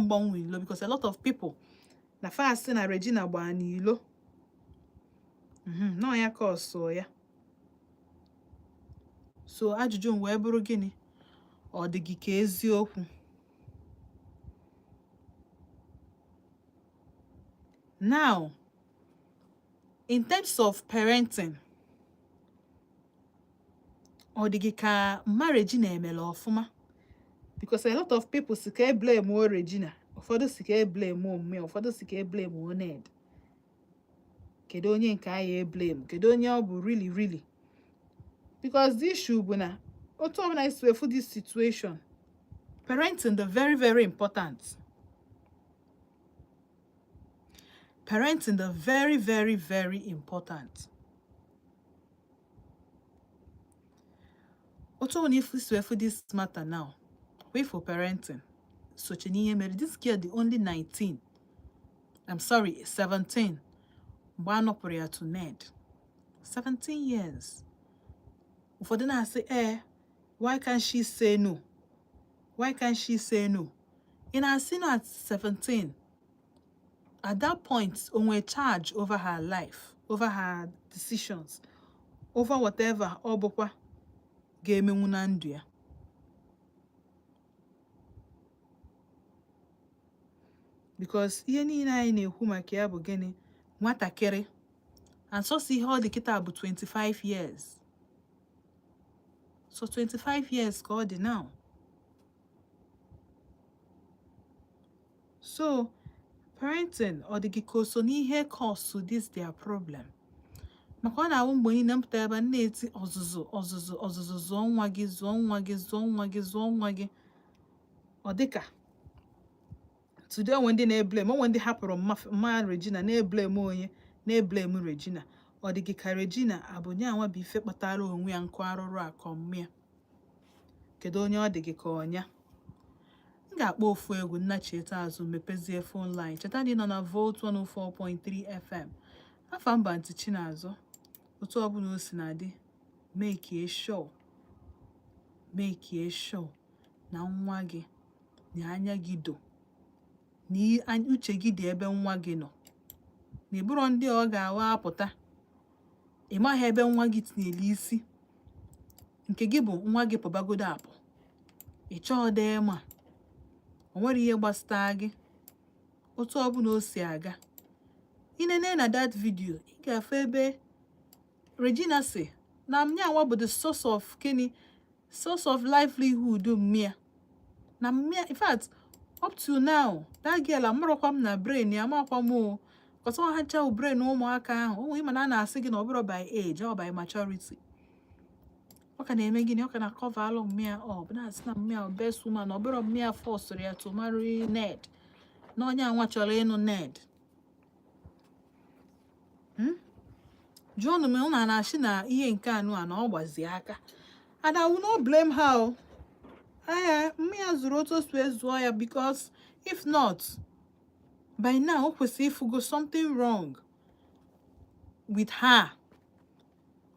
mgbanwe ilo, because a lot of people na fa sị na Regina gbaa n'ilo. Nọ ya ka ọ sụọ ya. So ajụjụ m wee bụrụ, gịnị ọ dị gị ka eziokwu? Now, in terms of parenting, ọ dị gị ka mma Regina emere ọfụma? Because a lot of people si ka e blame o Regina, ụfọdụ si ka e blame omume, ụfọdụ si ka e blame o Ned. Kedu onye nke anyị e blame? Kedu onye ọ bụ really, really? Because the issue bụ na otu ọbụla isi efu this situation, parenting dị very, very important. Parenting dị very, very, very important. Otu ọbụla ifu si efu this matter now, wait for parenting soche n'ihe mere. This girl dị only 19, I'm sorry, 17 mgbe a nọpụrụ ya to Ned. 17 years. Ụfọdụ na-asị, "Ee, why can't she say no? Why can't she say no?" Ị na-asị no at 17? At that point, o nwee charge over her life, over her decisions, over whatever ọ bụkwa ga-emenwu na ndụ ya? Because ihe niile anyị na-ekwu maka ya bụ gịnị? Nwatakịrị. And sọsọ ihe ọ dị kịta bụ 25 years. So 25 years ka ọ dị now. So parenting, ọ dị gị ka o so n'ihe cause this their problem? Maka ọ na-awụ mgbe niile m pụtara ebe a m na-eti ọzụzụ, ọzụzụ, ọzụzụ, zụọ nwa gị, zụọ nwa gị, zụọ nwa gị, zụọ nwa gị. Ọ dịka today, onwe ndị na-eblame, onwe ndị hapụrụ mma Regina na-eblame, onye na-eblame Regina. Ọ dị gị ka Regina abụ nyanwa bụ ife kpatara onwe ya nkụ arụrụ a, ka ọmụmụ ya? Kedu onye ọ dị gị ka ọnya? M ga-akpọ ofu egwu, nna cheta azụ, mepezie phone line. Cheta na ị nọ na Volt 104.3 FM. Afa mba ntị Chinazụ. Otu ọbụla o si na-adị, make sure na nwa gị na anya gị do na uche gị dị ebe nwa gị nọ, na ịbụrọ ndị ọ ga-awa apụta ị maghị ebe nwa gị tinyere isi. Nke gị bụ nwa gị pụbagodo apụ, ị chọọ dee ma o nwere ihe gbasara gị. Otu ọbụla o si aga, inene na that video, ị ga-afụ ebe Regina si na nyanwa bụ the source of gịnị, source of livelihood mmịa na mmịa. In fact, up to now, that girl, amarọkwa m na brain ya, amakwa m o kọsọ ha ncha brain ụmụaka ahụ onwe. Ịma na a na-asị gị na ọ bụrụ by age, ọ by maturity. Ọ ka na-eme gịnị? Ọ ka na cover alụ mmịa. Ọ bụ na-asị na mmịa bụ best woman. Ọ bụrụ mmịa forced ya to marry Ned, na onye anwa chọrọ ịnụ Ned. Jụọnụ m, ụnụ a na-asị na ihe nke anụ a na ọ gbazie aka, and I will not blame her o. Ee, mmịa zụrụ otu o si wee zụọ ya, because if not, by now o kwesịrị ịfụgo something wrong with her.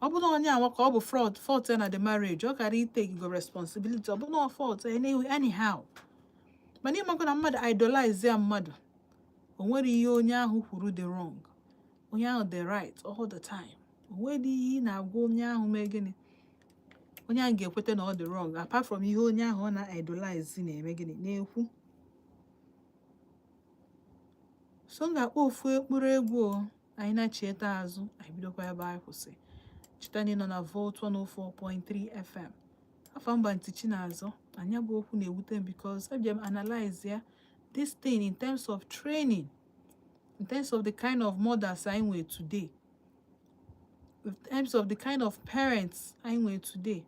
Ọ bụrụ na onye anwa ka ọ bụ fraud fault ya na the marriage, ọ gara itake go responsibility. Ọ bụ na fault anyhow, mana ịmakwa na mmadụ idolize ya, mmadụ o nwere ihe onye ahụ kwuru dị wrong, onye ahụ dị right all the time. O nwere ihe ị na-agwa onye ahụ mee gịnị, onye ahụ ga-ekweta na ọ dị wrong, apart from ihe onye ahụ ọ na-idolize na-eme gịnị, na-ekwu. So m ga-akpọ ofu ekpuru egwu o, anyị na-cheta azụ, anyị bidokwa ebe anyị kwụsị. Cheta na ị nọ na Volt 104.3 FM. Afọ mba ntị Chinazụ. Anya bụ okwu na-ewute m because abịa m analyze ya this thing in terms of training, in terms of the kind of mothers anyị nwere today, in terms of the kind of parents anyị nwere today.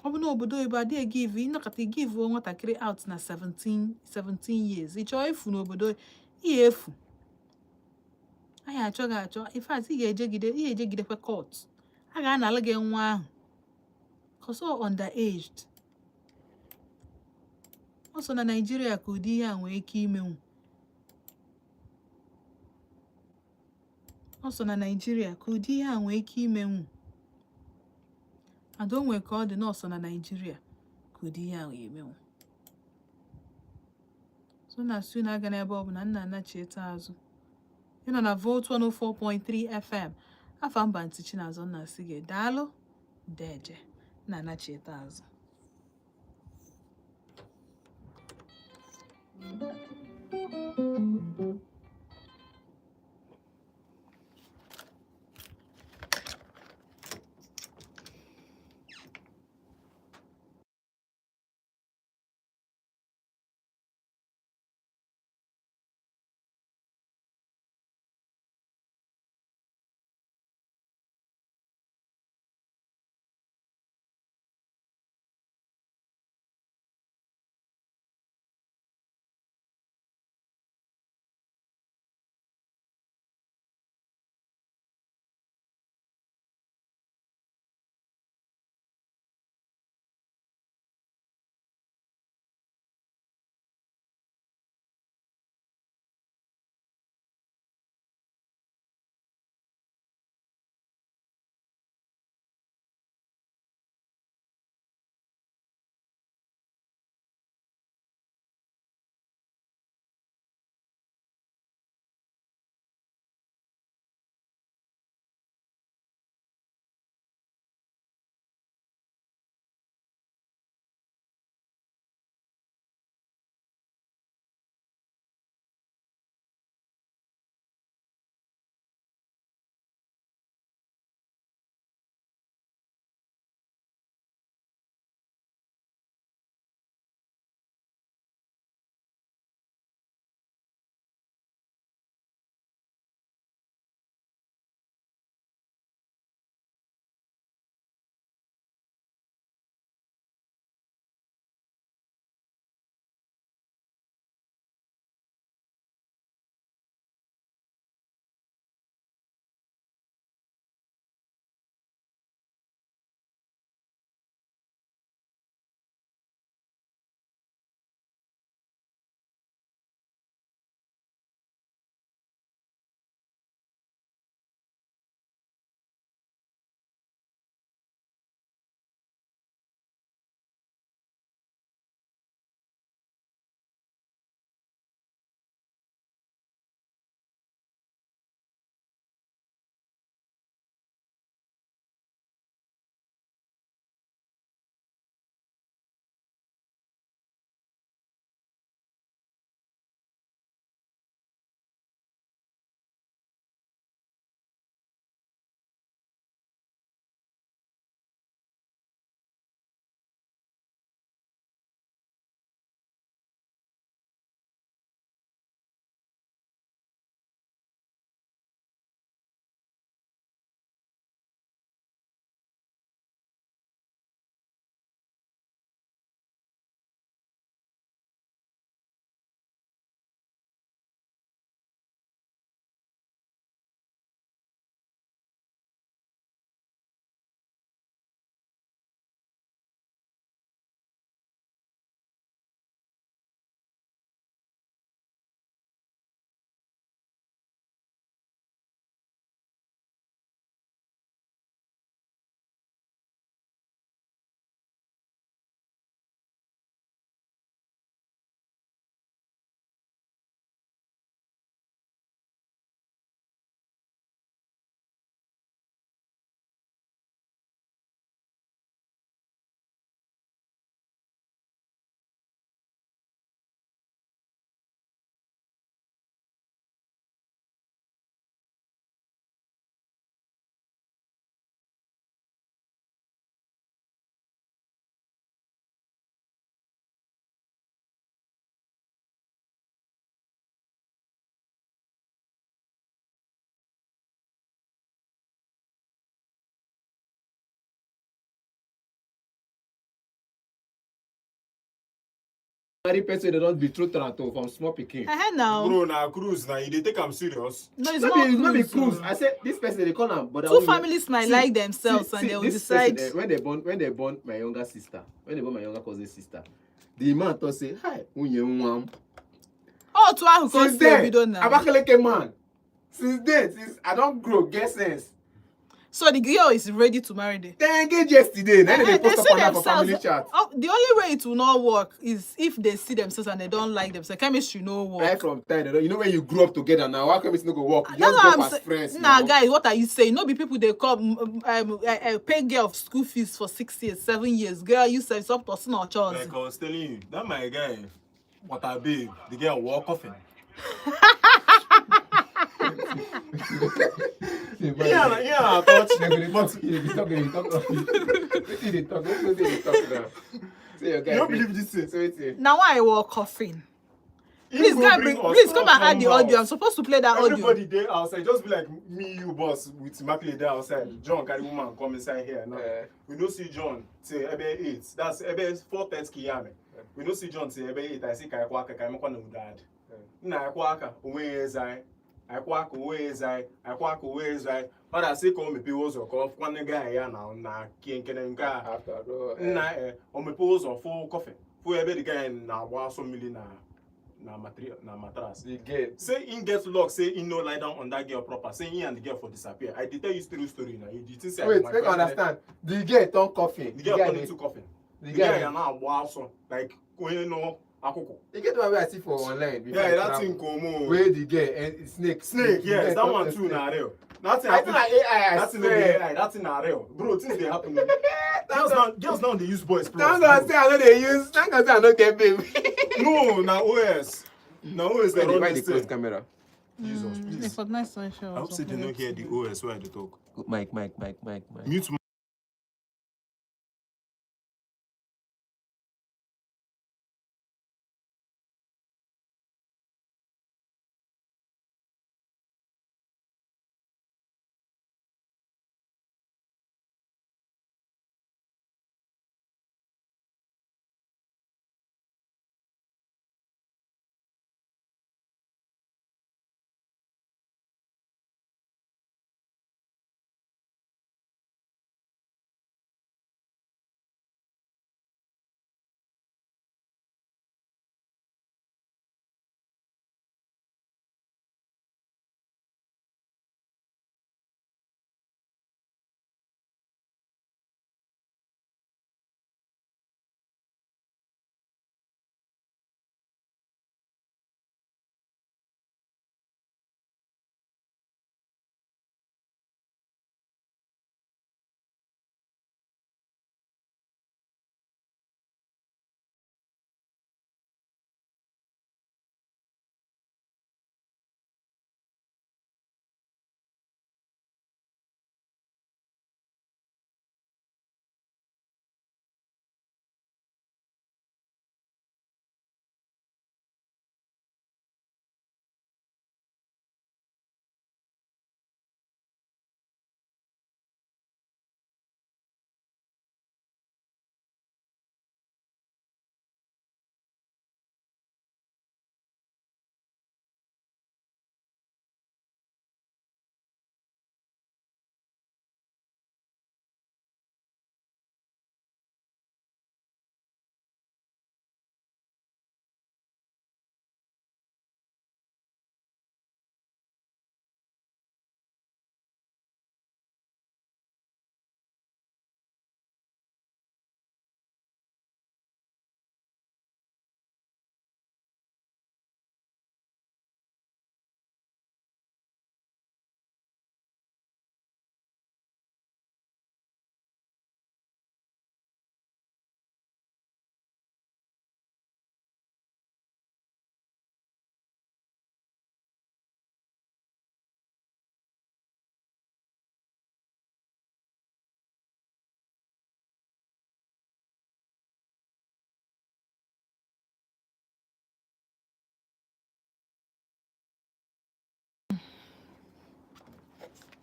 Ọ bụ na obodo oyibo adịghị give ịnọkọta give nwatakịrị out na 17 17 years. Ị chọọ efu n'obodo, ihe efu anyị achọ gị achọ. In fact, ị ga-ejegide, ị ga-ejegidekwa court, a ga-analụ gị nwa ahụ 'cause ọ underaged. Ọ so na Naịjirịa ka ụdị ihe a nwee ike imenwu. Ọ so na Naịjirịa ka ụdị ihe a nwee ike imenwu. Ada onwe ka ọ dị na ọsọ na Naịjirịa ka ụdị ihe a nwee emenwu. So na asị unu aga n'ebe ọ bụ na nna anachieta azụ. Ị nọ na Volt 104.3 FM. Afa mba ntị Chinazọ nna asị gị daalụ, ndeje nna anachieta azụ. Marry person they don betroth am to from small pikin. Ehe now. Bro, na cruise na you dey take am serious? No, it's No not be, no be cruise. cruise. Oh. I say this person, they call am brother Two Nwunye. families might See, like themselves see, and see, they will this decide. person, when they born my younger sister, when they born my younger cousin sister, the man talk say, "Hi, nwunye nwa m." Ọ otu ahụ ka o Since si then, ebido na. Abakaliki man. Since then, since I don grow, get sense. So the girl is ready to marry the They engage yesterday. Now they They post see up on that for family themselves. chat. Oh, the only way it will not work is if they see themselves and they don't like themselves. Chemistry no work. Right from time, you know when you grew up together now, how come it's not go work? You That's just what grow I'm up as saying. friends. Nah, Now. guys, what are you saying? No be people they come pay girl school fees for 6 years, 7 years. Girl, you say up to or chores. Like I was telling you, that my guy, what I babe, the girl walk coffin. Yeah, I thought. But you dey talk, you dey talk. Wetin you dey talk? Wetin you dey talk now? Say your guy. You don't believe this thing. Say wetin? Now why I walk coffin? He Please, go guy, bring bring, us please come and add the house. audio. I'm supposed to play that audio. Everybody dey outside, just be like me, you, boss, with Immaculate dey outside. John carry woman come inside here now. Eh. We no see John till ebe 8. That's ebe 4:30 kiyame. We no see John till ebe 8. I say ka ekwa aka ka emekwa na udad. Nna ekwa aka onwe ya eze anyị. Ekwa aka onwe ya eze anyị. Ekwa aka onwe ya eze anyị. Ọ na-asị ka o mepee ụzọ ka ọ fụkwanụ guy ya na kie nkene nke a. After all, Nna o mepee ụzọ fụ kọfị fụ ebe the guy na-agba asọ mmiri na mattress. The girl. Say him get luck, say him no lie down on that girl proper, say him and the girl for disappear. I dey tell you true story now. You dey think say I Wait, be my make I friend. understand. The girl turn coffin. The girl guy turn dey- into coffin. The The guy guy. ya na-agba asọ like onye nọ akwụkwọ. E get one wey I see for online before Yeah, I that travel, thing komo. wey the girl and snake. Snake, The yes, girl that turn one to too snake. na real. That thing I think happen. na AI. I That thing no be swear. AI, that thing na real. Bro, things dey happen. Girls now dey use boys plus. Thank God say I no dey use. Thank God say I no get babe. No, na OS. Na OS dey run Why dey this close thing. camera? Jesus, please. I hope say they no hear the OS wey I dey talk. Mike, Mike, Mike, Mike, Mike. Mute.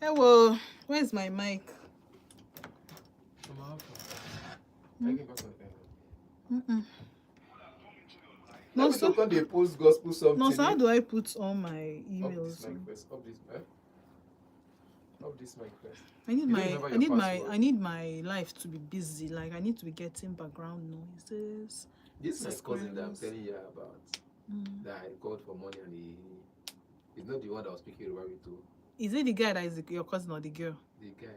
Hello, where's my mic? Mm-mm. No, No, so, come dey post gospel something. no, so how do I put all my Up this emails? mic first. Up this. Eh? Up this mic first. I need You don't my remember I your need my password. I need my life to be busy. Like I need to be getting background noises. This is my cousin that I'm Subscribers. telling you about. That I called for money and he he's not the one that was speaking Yoruba with too. Is it the guy that is your cousin or the girl? The guy.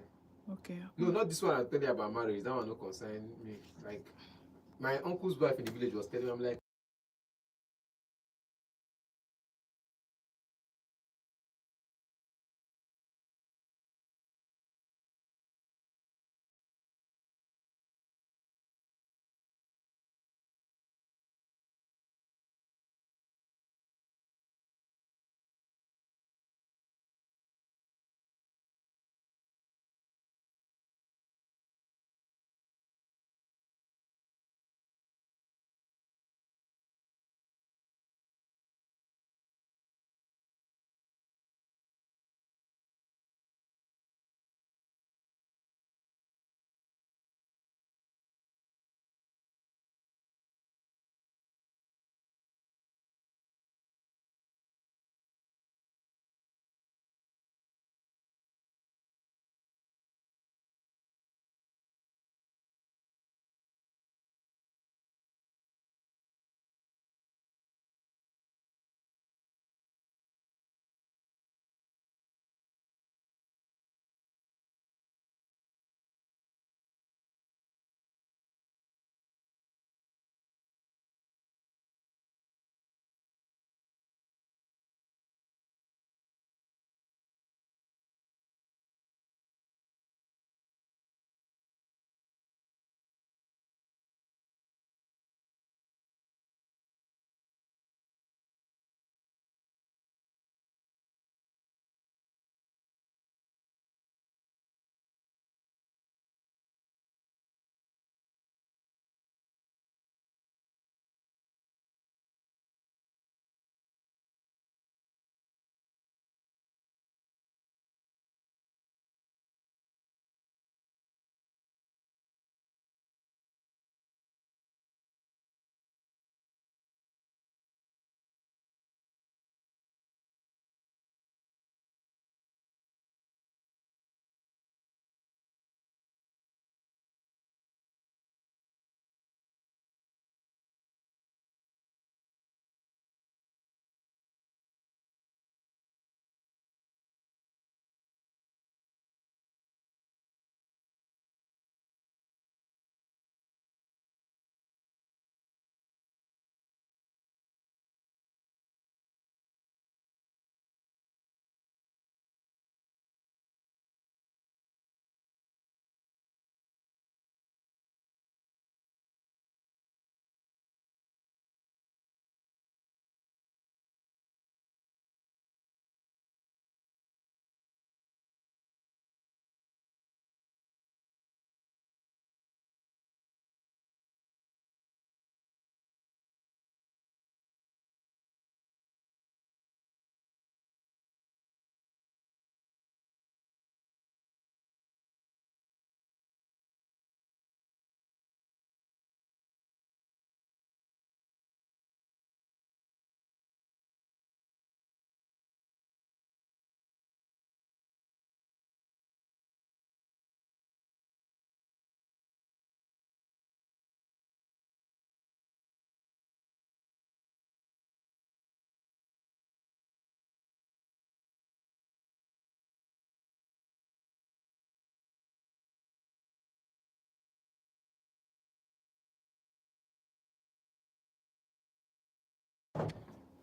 Okay. No, not this one I tell you about marriage. That one no concern me. Like, my uncle's wife in the village was telling me, I'm like,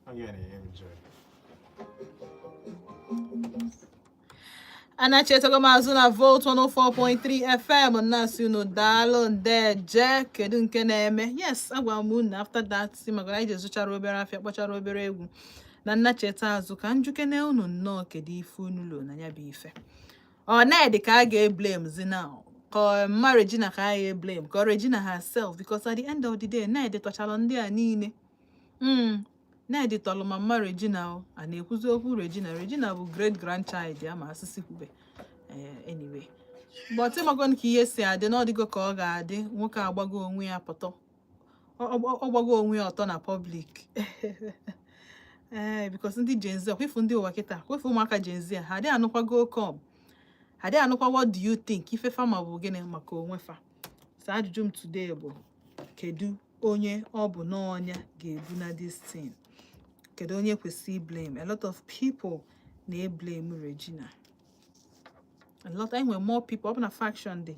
I'm getting enjoy. Anachetago m azụ na Volt 104.3 FM na-asị unu daalụ ndeje. Kedu nke na-eme? Yes, agwara m unu after that si maka na anyị ji zụchara obere afịa, kpọchara obere egwu na nnacheta azụ ka njukene unu nnọọ. Kedu ife unu lo na ya bụ ife ọ Ned ka a ga-eblame zi now, ka mma Regina ka a ga-eblame, ka Regina herself? Because at the end of the day, Ned tọchara ndị a niile. Ned tọrọ ma mma Regina o. A na-ekwuzi okwu Regina. Regina bụ great grandchild ya ma asịsị kwube. Ee, anyway, but ịmago ka ihe si adị na ọ dịgo ka ọ ga-adị. Nwoke agbago onwe ya pụtọ, ọ gbago onwe ya ọtọ na public. Ee, because ndị Gen Z, kwefu ndị ụwa kịta, kwefu ụmụaka Gen Z a, ha adịghị anụkwa go come, ha adịghị anụkwa what do you think. Ife fama bụ gịnị maka onwe fa. So ajụjụ m today bụ, kedu onye ọ bụ n'ọnya ga-ebu na this thing? Kedu onye kwesịrị blame? A lot of people na-eblame Regina. A lot, enwe more people. Ọ bụ na faction dị,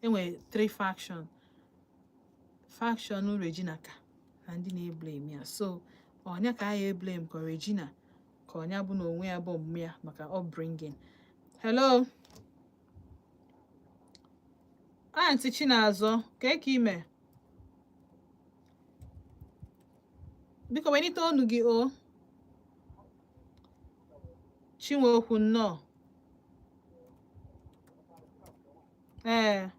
enwe three faction. Faction Regina ka na ndị na-eblame ya. So ọnya ka a blame, ka Regina, ka ọnya bụ na onwe ya bụ omume ya maka upbringing. Hello, Aunty Chinazọ, ka ka ime? Biko welite ọnụ gị. O Chinweokwu, nnọọ. Ee.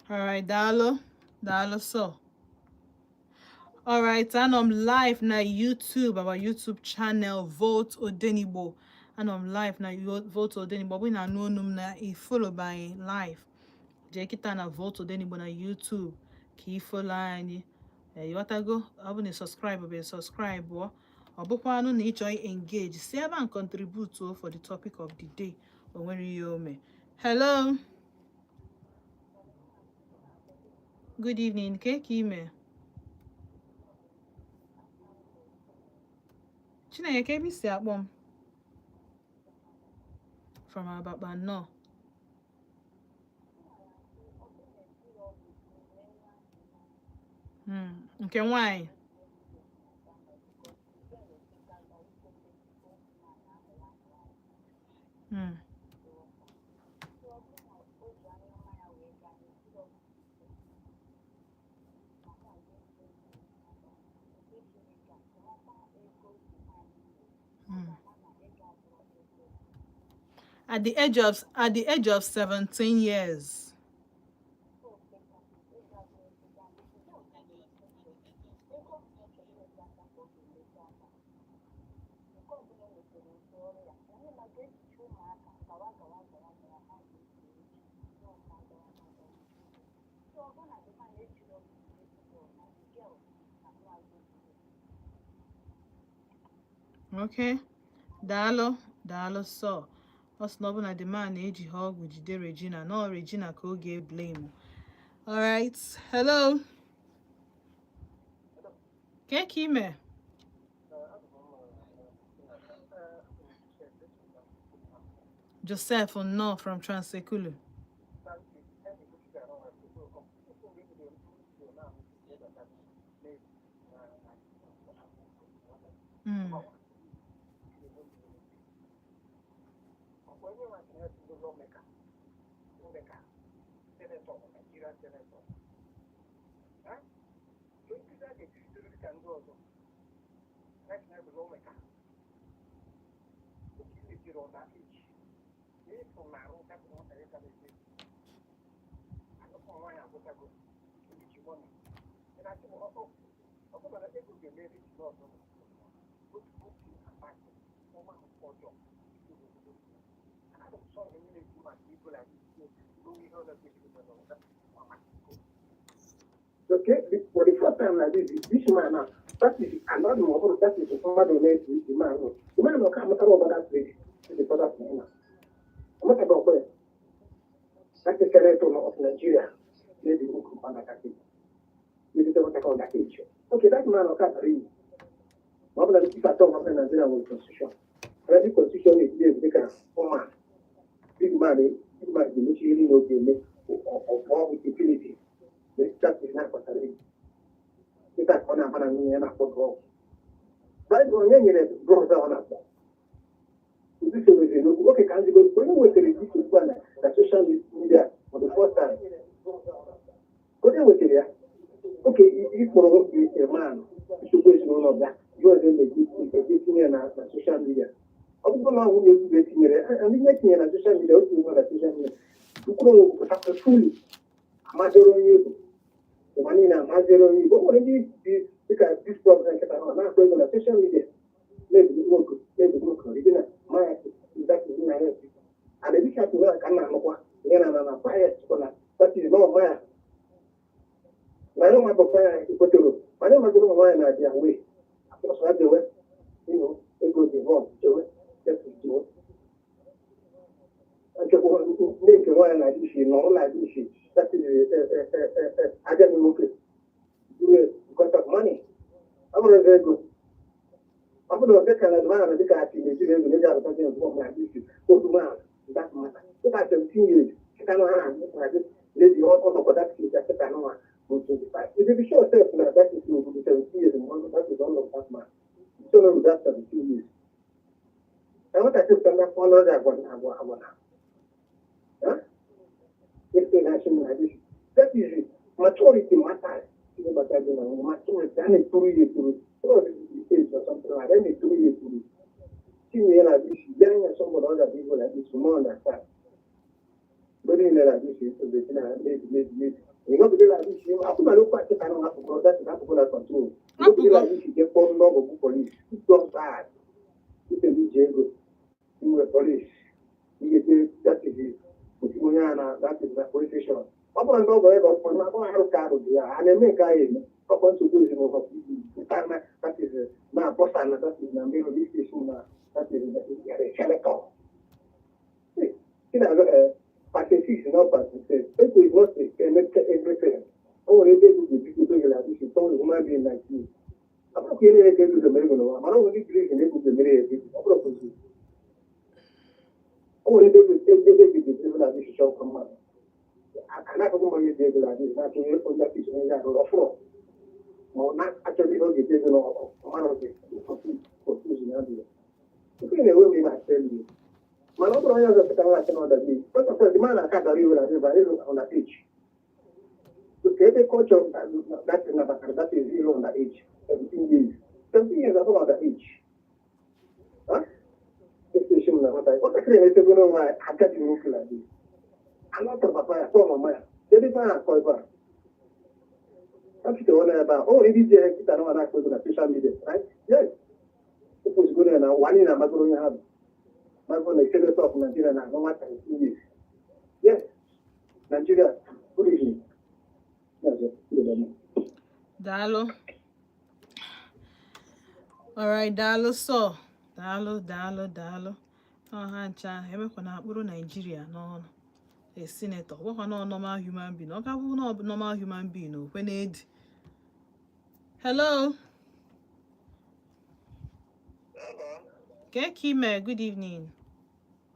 All right, daalụ, daalụ so. All right, anọ m live na YouTube, our YouTube channel, Vote Odenigbo. Anọ m live na Vote Odenigbo. Ọ bụrụ na anụ onu m na ị follow anyị live, jee kịta na Vote Odenigbo na YouTube ka ị follow anyị. Ịghọtago? Ọ bụ na ị subscribe bụ subscribe ọ. Ọ bụkwanụ na ị chọọ engage, si ebe a contribute for the topic of the day. O nwere ihe o mee. Hello. Good evening. Ke ka ime? Chinenye, ka ebe i si akpọ m? From Abakpa, nnọọ. Nke nwanyị. At the age of 17 years. Okay. Daalụ, daalụ sọ. Ọ sị na ọ bụ na the man na-eji ha ọgwụ jide Regina, na ọ Regina ka ọ ga-eblame. Alright, hello. Ke ka ime? Joseph, nnọọ, from Transekulu. Okay, for the first time like this, this man now, that is another more, that is somebody the man. The man will come out of that place, the father man. I'm not about where. That's the senator of Nigeria. Maybe who come on that age. Maybe they will take on that age. Okay, that man will come read. What about if I talk about Nigeria with constitution? Already constitution is there, because man, big man, big man, the military no game of with impunity. That is not what I mean. Kita kau nak mana ni nak buat. Baik, orang yang ni brother orang apa? Itu semua ni. Okay, kan juga. Kau ni weteri di semua na social media for the first time. Kau ni weteri ya? Okay, ini kalau man, itu pun semua orang dah. You are the ni na social media. Ọ bụrụ na nwunye ezigbo etinyere ndị ihe etinyere na social media, otu nọ na social media mkpụrụ pụtara, amaziri onye Igbo, ụwa niile amaziri onye Igbo. O nwere ndị dị dịka this problem nkịta nọ na-akpa ego na social media, na-ebido nwoke, na-ebido nwoke original maya that is nna ya and ebi ka tụrụ ka nna anụkwa ihe na pius na that is no maya na ya nwa bụ pius kwetoro, mana ịmagoro ụmụ nwaanyị na-adị awe akpọsọ adewe ego dị vọm jewe jewe ndị nke nwaanyị na-adị isi nọrọ na-adị isi, that is agadi nwoke because of money. Ọ bụrụ ego, ọ bụrụ na dịka na mara dịka ati na-ejiri ego na eji arụta gị mbụ ma adị isi otu man that matter dịka 17 years kịta nọ ha na adị lady ọ nọkwa that age kịta nọ bụ 25. If you sure self na that is obodo 17 years mgbe that is all of that man so no that 17 years na nwatakịrị pụta na ọnụ ọrụ agwa na agwa agwa na ife na-achị m na this, that is maturity matters. Ihe gbasara gị na maturity a na-eturu ya eturu age or something like that, na-eturu ya eturu tinye ya na this bịa anya somebody ọ ga-abụ igbo na this more understand mgbe niile na this ebe na mebi mebi mebi ịnọgide na this akwụmara okwu achịta na apụgo that is apụgo na control. Ịnọgide na this je kpọọ ndị ọgwụ police don bad ite iji ego inwe police ihe that is ozugbo onye a na that is na police station. Ọ bụrụ ndị ọgọ ego ọkpọrọ ma arụ ka arụ dị ya a na-eme nke ahụ eme ọkọ nsogbu ezinụlọ nta na that is na bọsa na that is na mmiri station na that is senator party six, not party six. Ego is not everything. O nwere ebe ego ga-ebido gị na this turn human being like you. Ọ bụrụ ka ị na-ere ka ego ga-emere gị n'ụwa, mana ọ nwere ike na ego ga-emere ya ego ọ bụrụ kwụsị o nwere ebe ego ego ga-ebido na this chọọ mmadụ a na-akụkọ onye ji ego na this na-achọ onye onye apịsị onye ahụ ọfụrụ ma ọ na-achọghị ihe ọ ga-eji ego na ọmara oge otu na adịghị nke na-enwe m ime asị elu, mana ọ bụrụ onye ọzọ pụtara nwachi na ọdara iwu. First of all, the man aka dara iwu na river ịlụ on age. So ka ebe culture that is nabatara that is ịlụ on age 17 years, 17 years abụrụ under age. Esi m na nwata nwatakịrị na-etego n'onwe ya agadi nwoke na di anọtọ papa ya kpọọ mama ya kedu ife a na-akọ ebe a afitewo na ebe a o nwere ike iji kịta na na-akpọ ego na social media, right? Yes, o na ụwa niile amagoro onye ha bụ magoro na senator of Nigeria na ahụ nwata years. Yes, Nigeria, good evening. Daalụ. Alright, daalụ sọ, daalụ, daalụ, daalụ. Ọha ncha emekwa na akpụrụ Naijiria n'ọnụ a senator gwakwa na normal human being, ọ ga bụ na normal human being okwe na-edi. Hello. Hello. Ke ka ime? Good evening.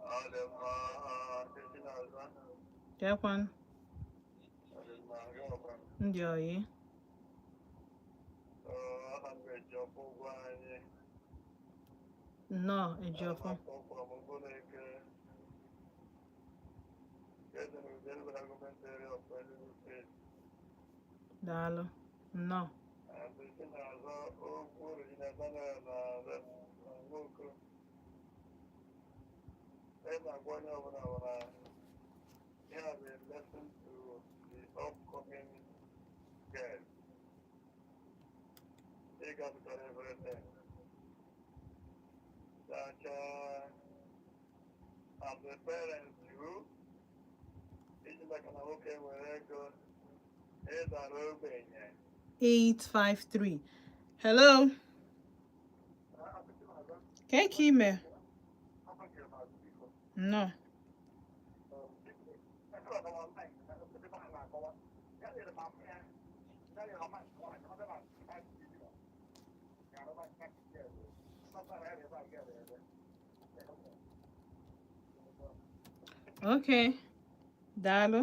Ọ dị mma, Chinazụ. Kekwan? Ọ dị mma, gị nwekwa. Ndị oyi. Aha m bụ Ejiọfọ ụgwọ anyị. Nnọọ, Ejiọfọ. Akpọkwa m Ogbunike. Eze na Udenugwu Government Area of Enugu State. Daalụ, nnọọ. And Chinazụ, okwu Regina Daniel na na Nwoko. Ị na-agwa onye ọbụla bụ na ihe a bụ a lesson to the upcoming girls. Ị gapụtara everything. That as a parent you, iji maka na nwoke nwere ego, ịdara ogbenye. 853. Hello. Ke ka ime? Nnọọ. Okay, daalụ.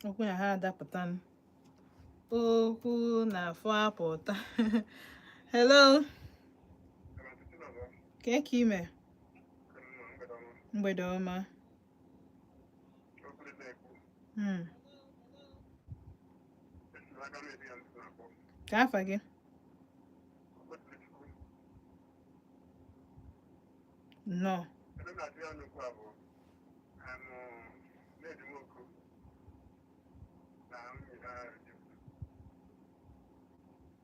Okwu na ha adapụta, okwu na afọ apụta. Hello. Ke ka ime? Mgbede ọma. Ka afa gị? Nnọọ. Ebe m na-atụ ya n'okwu a bụ Ned Nwoko na nwunye ha Regina.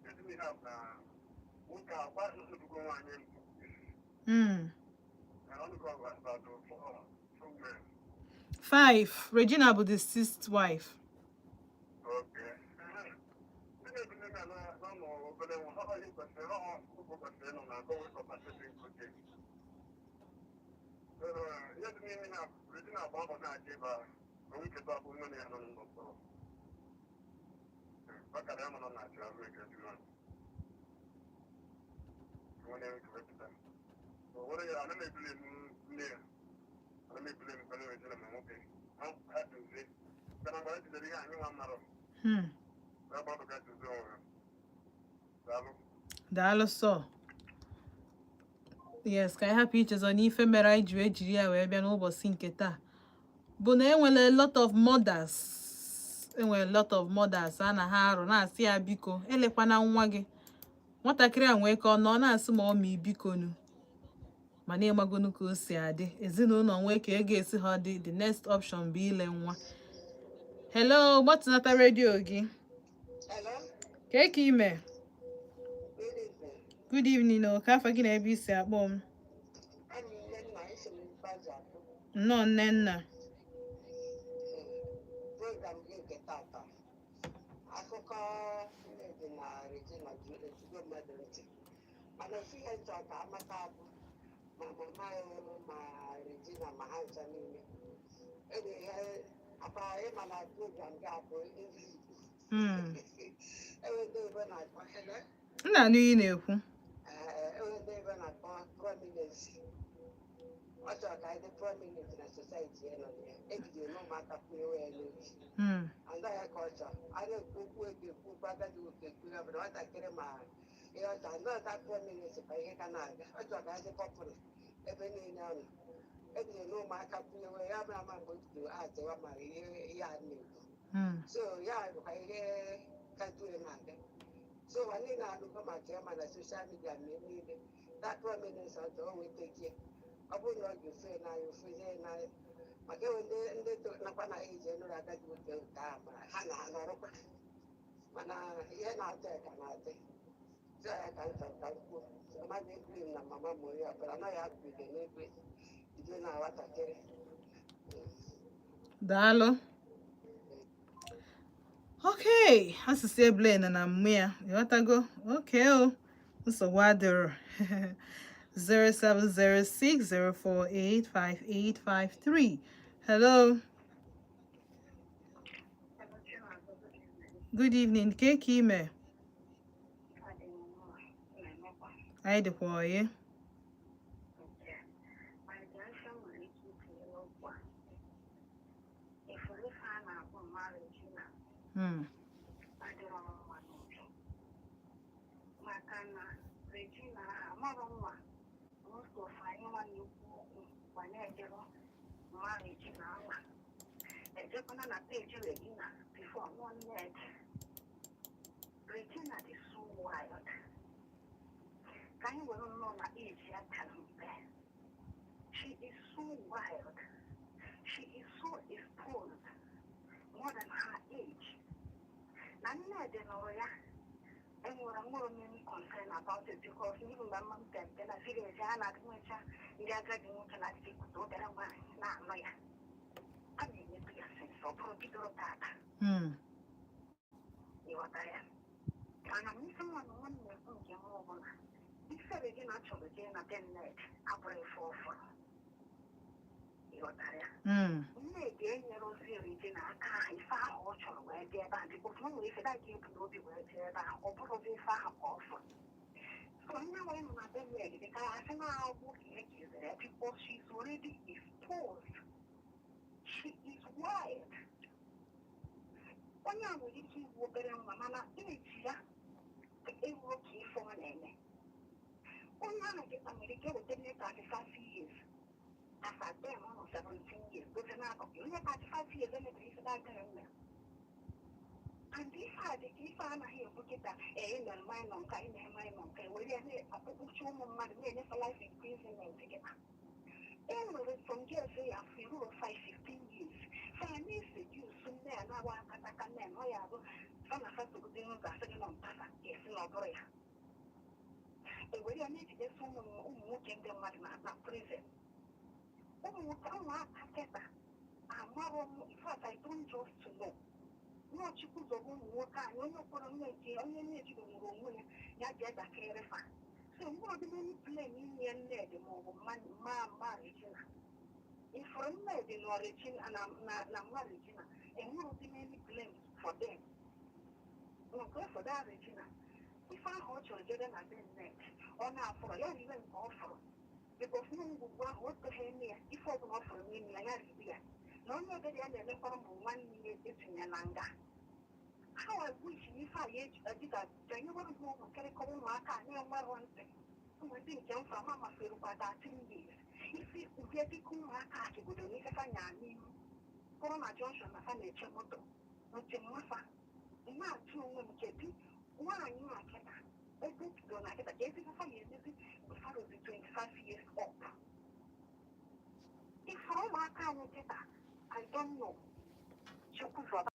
Etu ihe a bụ na nwoke a kwa nsogbu nwaanyị mbụ. Na ọnụkọ bụ about four women. Five. Regina bụ the sixth wife. Okay. Ndị na-ebinye na n'ụlọ obere nwa, ọ ihe kwesịrị, ọ ụkwụ kwesịrị ịnọ na gọọmenti ọbasịrị nke. Ihe dị n'ime na Regina agba mbọ na-aga ebe a, na nwunye bụ nne ya nọ n'ụlọ mkpọrọ. Ọ kara ya mana ọ na-achọ arụ eke dị nwa. Nwanne ya nwoke wepụta. O were ya, ana m ebuli m nne ya. Ana m ebuli m kwere Regina ma nwoke. Ha dozie. Kana mgbe anyị jidere ihe anyị nwa marọ. Ya gbapụ ka dozie onwe ha. Daalụ. Daalụ sọ. Yes, ka anyị hapụ ichezọ n'ife mere anyị ji wee jiri ya wee bịa n'ụbọchị nke taa bụ na enwere a lot of mothers, enwere a lot of mothers a na ha arụ na-asị ya, biko elekwana nwa gị nwatakịrị a nwee ka ọ nọ na-asị ma ọ ma bikonu, mana ịmagonu ka o si adị ezinụlọ nwee ka ego esi ha dị. The next option bụ ile nwa. Hello, gbatụnata redio gị. Hello, ka eke ime? Good evening. Good evening o. Ka afọ gị na ebe isi akpọ m? I'm Nnenna, esi m Ikpeazụ akpọ. Nnọọ, Nnenna. Program gị nke tata. Akụkọ Nnedi na Regina ejugo mmadụ ntị. Mana ofu ihe nchọ ka amata bụ ma mama ya ma Regina ma ha ncha niile. Enyi ihe akpa ịma na program gị abụ ndị Igbo. Enwe ndị Igbo na-akpọ hello. M na-anụ ihe ị na-ekwu. Enwe ndị Igbo na-akpọ prominence. Ọ chọrọ ka anyị dị prominent na society ya nọ na ya. Ebidoro n'ụmụaka kwunyewe ya n'obi. And ya ka ọ chọrọ. A na-ekwu okwu ego, ekwu okwu agadi nwoke, ekwu ya bụ na nwatakịrị ma ihe ọ chọrọ. Ndị ọta prominence kwa ihe ka na-aga. Ọ chọrọ ka anyị dị popular ebe niile ọ nọ. Ebidoro n'ụmụaka kwunyewe ya bụrụ ama mgbe o bidoro atịwa ma ihe ihe a na-ekwu. So ya bụkwa ihe ka due na-aga. So ụwa niile anụgo maka ya, ma na social media ma niile. That prominence ọ chọrọ, o nweta gị. Ọ bụrụ na ọ ga-efe n'anya, ofezie n'anya, maka enwe ndị nakwa na eji nụrụ agadi nwoke nke ahụ ma ha na ha nọrọkwa, mana ihe na-atọ ya ka na-atọ so ya ka m chọrọ ka m kwuo. So mmadụ ebiri m na mama m onye ọbụla anaghị apụide n'ebe bido na nwatakịrị. Daalụ. Okay, asụsụ ebule na na mmụ ya, ịghọtago? Okay o, nsogbu adịrọ. 07060485853. Hello, good evening. Ke ka ime? Anyị dịkwa oyi. Ifuru ife a na-akpọ marriage na adịrọ m mma n'obi, maka na Regina amarọ mma. Most of anyị nwa na-ekwu okwu gbanyejere mma Regina ama ejekwana na page Regina before nọ net. Regina dị so wild. Ka anyị were nnọọ na age ya pere mpe, she is so wild, she is so exposed more than her age. Na Nnedi nụrụ ya, enwere nwere m any concern about it, because even mgbe mma m pempe na village, a na-adị nwecha ndị agadi nwoke na-adịghị ekwute obere nwaanyị na-anụ ya, a na-emepe ya since ọ bụrụ bidoro tata. Ịghọtara ya? Mana ife nwa na nwanne na-ekwu nke m ọbụla ifere gị na achọrọ jee na be Nnedi abụrụ ife ọfụrụ, ịghọtara ya? Nnedi enyere ozi Regina aka ahụ ife ahụ ọ chọrọ wee bịa ebe ahụ, because o nwere ife daga ebu n'obi wee bịa ebe ahụ. Ọ bụrụzi ife ahụ ka ọ fụrụ. So nne nwere nọ na be Nnedi dị ka asị na agwụ ka e kezere ya, because she's already exposed, she is wild. Onye a nwere ike igbu obere nwa, mana eji ya ewuro ka ife ọ na-eme. Onye ahụ dịkwa nwere ike weta nne 35 years, as at then ọ nọ 17 years dote n'akụkụ onye 35 years emebiri ife dagara nne. And ife a dị ka ife anaghị ekwu kịta. Ee, mere minor nke, ime minor nke, were ya na-akpụkpụchi ụmụ mmadụ, na-enyefe life imprisonment kịta. E nwere some girls ya afọ ruo 5 15 years fa na-eseduce men awa akataka men ọ ya bụ fa na fa sogide n'ụzọ asị gị nọ mpasa esi na ọ bụrụ ya ewere ya na-ejidesi ụmụ ụmụ nwoke ndị mmadụ na prison. Ụmụ nwoke ụmụaka kịta amarọ m. In fact, I don't just know. Nọọ Chukwu zọrọ ụmụ nwoke anyị. Onye kwere onye nke onye na-ejidonwuru onwe ya ya jee dakịrị fa. So mgbe ọdịnala blame inye Nnedi maọbụ mma mma Regina ifuru Nnedi na Regina na mma Regina, enwere dị many blame for them. Nke for that Regina, ife ahụ ọ chọrọ jebe na be Nnedi, ọ na-afụrọ ya riwe nke ọ fụrụ, because na ngwugwu ahụ o toghị eme ya. Ife ọbụla ọ fụrụ n'ime ya, ya ribe ya. Na onye ebere ya na-emekwara bụ nwanne ya etinye na nga. How I wish na ife a ya dịka janyewere m ụmụ kịrịkọrọ ụmụaka a na-enwerọ ntị, ụmụ ndị nke mfa ma maferukwa 13 years. Isi ụdị dịka ụmụaka a kegodo n'ife fa nya n'ihu kpụrụ na junction na fa na-eche moto ntị mmafa na-atụ onwe m. Kedu nwaanyị a kịta ebe ebido na kịta ka ezigbo fa ya emezi farozi 25 years up ifuru ụmụaka anyị kịta? I don't know. Chukwu zọba.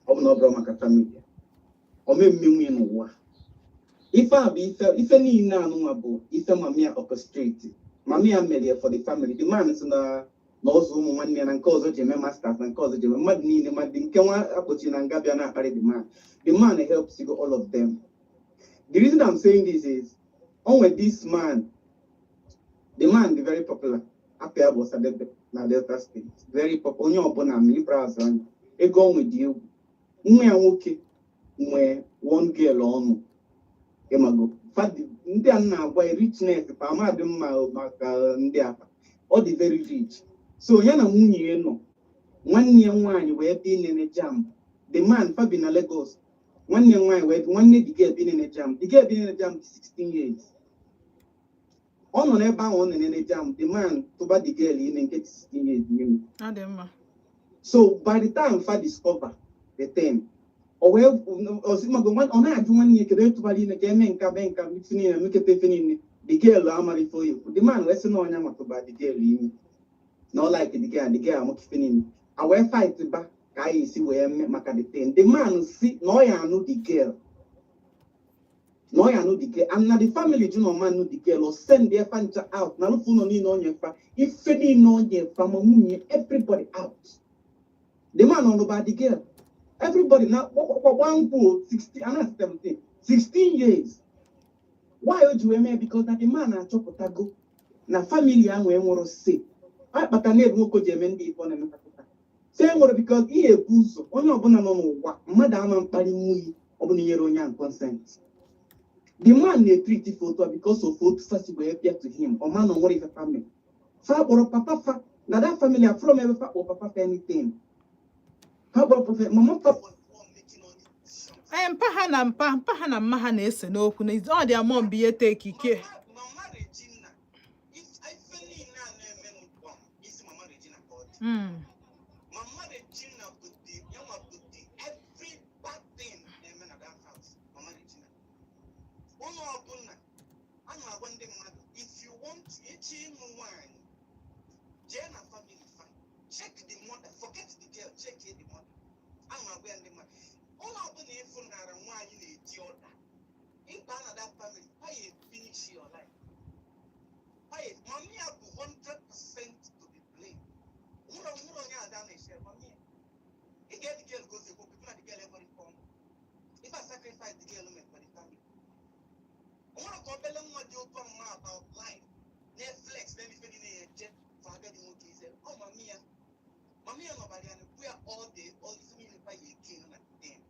Ọ bụ na ọ bụrụ maka family omemme nwunye n'ụwa, ife a bụ ife ife niile anụnwa bụ ife mami ya orchestrate, mami ya merie for the family. The man sị na ọzọ ụmụ nwanne ya na nke ọzọ ji eme masters na nke ọzọ ji eme mmadụ niile, ma dị nke nwa akpọchi na nga bịa na-akparị the man. The man helps you, all of them. The reason I'm saying this is onwe this man, the man dị very popular. Afọ ya bụ Osadebe na Delta State, very popular. Onye ọbụla ma ịbrazụ anya ego onwe dị egwu. Nwa ya nwoke nwee one girl ọnụ ịmago fadi ndị a na-agwa ya richness pa amadị mma maka ndị afa. Ọ dị very rich. So ya na nwunye ya nọ, nwanne ya nwaanyị wee bịa inene JAMB. The man fabi na Lagos. Nwanne ya nwaanyị wee nwanne the girl bịa inene JAMB. The girl bịa inene JAMB 16 years. Ọ nọ n'ebe ahụ ọ na-enene JAMB, the man tụba the girl ime nke 16 years ime. Ọ dị mma. So by the time fa discover the thing, o wee ozimago ọ na-ajụ nwanne ya kedu etụbara ime ka eme nka mee nka ife niile meketa ife niile. The girl amara ife oyi. The man wee sị na ọnya matụba the girl ime, na ọ like the girl and the girl amụka ife niile. A wee fight ba ka anyị esi wee mee maka the thing. The man si na ọ ya anụ the girl, na ọ ya anụ the girl, and na the family jụ na ọma anụ the girl. O send efa ncha out na alụfụ ụlọ niile onye fa ife niile onye fa ma nwunye, everybody out. The man ọnụba the girl, everybody na gbagba nkwụ 16 and 17 16 years. Why o ji wee mee? Because na the man achọpụtago na family ahụ enwero si ọ kpata na ebu nwoke ji eme ndị ife ọ na-emepụta si enwere, because ihe ebu ụzọ onye ọbụla nọ n'ụwa mmadụ ama mkparị nwunye ọbụla nyere onye ahụ consent. The man na-etreat ife otu a because of otu fa si wee bịa to him. Ọ ma na o nwere ife family fa kpọrọ papa fa na that family afro m ebe fa kpọrọ papa fa anything. Fa kpọrọ papa mama fa was the one making all the decisions. Ee, mpa ha na mpa ha na mma ha na-ese n'okwu na ọ dị amọ mbụ ihe take ike. Mama Regina, ife niile a na-eme n'ụwa isi Mama Regina ka ọ dị. Mama Regina bụ the yanwa bụ the every bad thing na-eme na that house. Mama Regina, ụlọ ọbụla a na Na-agwa ndị mmadụ, if you want ịchọ ịnụ nwaanyị, jee na family fa, check the mother, forget the girl, check the mother. Ana m agwa ya ndị mmadụ, ụlọ ọbụla ịfụnara nwaanyị na-eti ọda ịba na that family, ha ya finish your life. Ha ya mami ya bụ 100% to be blamed. Nwụrụ onye ada na-eche mami ya. Ị ga-edi girl gozi ekwu okwu na the girl every form. If I sacrifice the girl make for the family. Onwere ka obele nwa dị otu ọmụma about life na-eflex na ife niile ya eje for agadi nwoke ise. Ọ mami ya. Mami ya nọbara ya na-ekwu ya all day, all ife niile pa ya eke na them.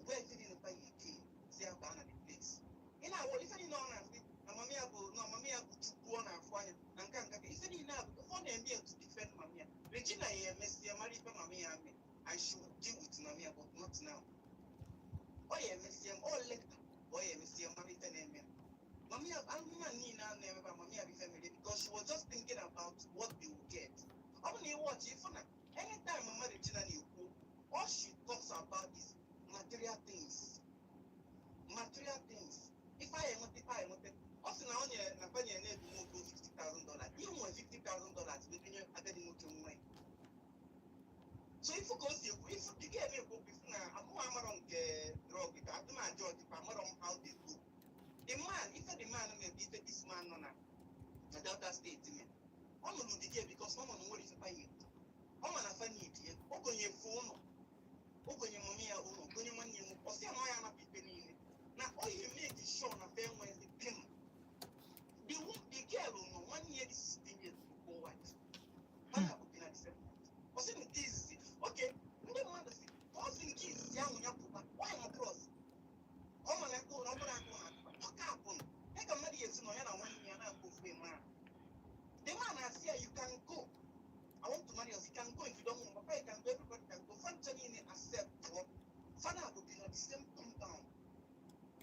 Gwa ife niile pa ya eke si ya baa na the place. Ị na-awọ ife niile ọ na-asị na mami ya bụ na mami ya bụ Chukwu ọ na-afụ anya na nka nka ka ife niile a bụ ife ọ na-eme ya to defend mami ya. Regina ya emesịa mara ife mami ya mee, and she will deal with mami ya, but not now. Ọ ya emesịa ọ later, ọ ya emesịa mara ife na-eme ya. Mami ya anụmanụ niile a na-emebe mami ya bụ ife mere because she was just thinking about what they will get. Ọ bụ na ị watch ifu na anytime mama Regina na-ekwu, all she talks about is material things. Material things. Ife anyị enweta, ife anyị enweta. Ọ sị na ọ nyere na fa nyere na-ebu nwoke $50,000. Ihe nwe $50,000 wee agadi nwoke nwa ya. So ifu ka o si ekwu, ifu dị ga ekwu okwu, ifu na amụma amarọ nke drug ka adịm ajọ dịkwa amarọ m how they go. The man, ife the man maybe ife this man nọ na Delta State me. Ọ nụrụ the girl because ọ nọ na nwere ife pa ya. Ọ ma na fa need ya. O gonye fụ ụlọ. O gonye mami ya ụlọ, gonye nwanne ya nwoke. Ọ sị ya na ọ ya anapụ ife niile. Na ọ ya make sure na fa enwezi pim. The girl nọ nwanne ya dị 16 years bụ wife. Mana bụ bi na the same house. Ọ sị nke izizi, okay, ndị mmadụ si, ka ọ sị nke izizi ahụ ya pụta, why not cross? Ọ ma na akụ na ọ bụrụ akụ na akụ, ọ ka apụ ya ka mmadụ ga-esi nọ ya na nwanne ya na-akụ ofu eme ahụ. The man na-asị ya, "You can go. I want to marry us. You can go if you don't want. Papa, you can go, everybody can go." Fancha niile accept pụọ. Fana bụ bi na the same compound.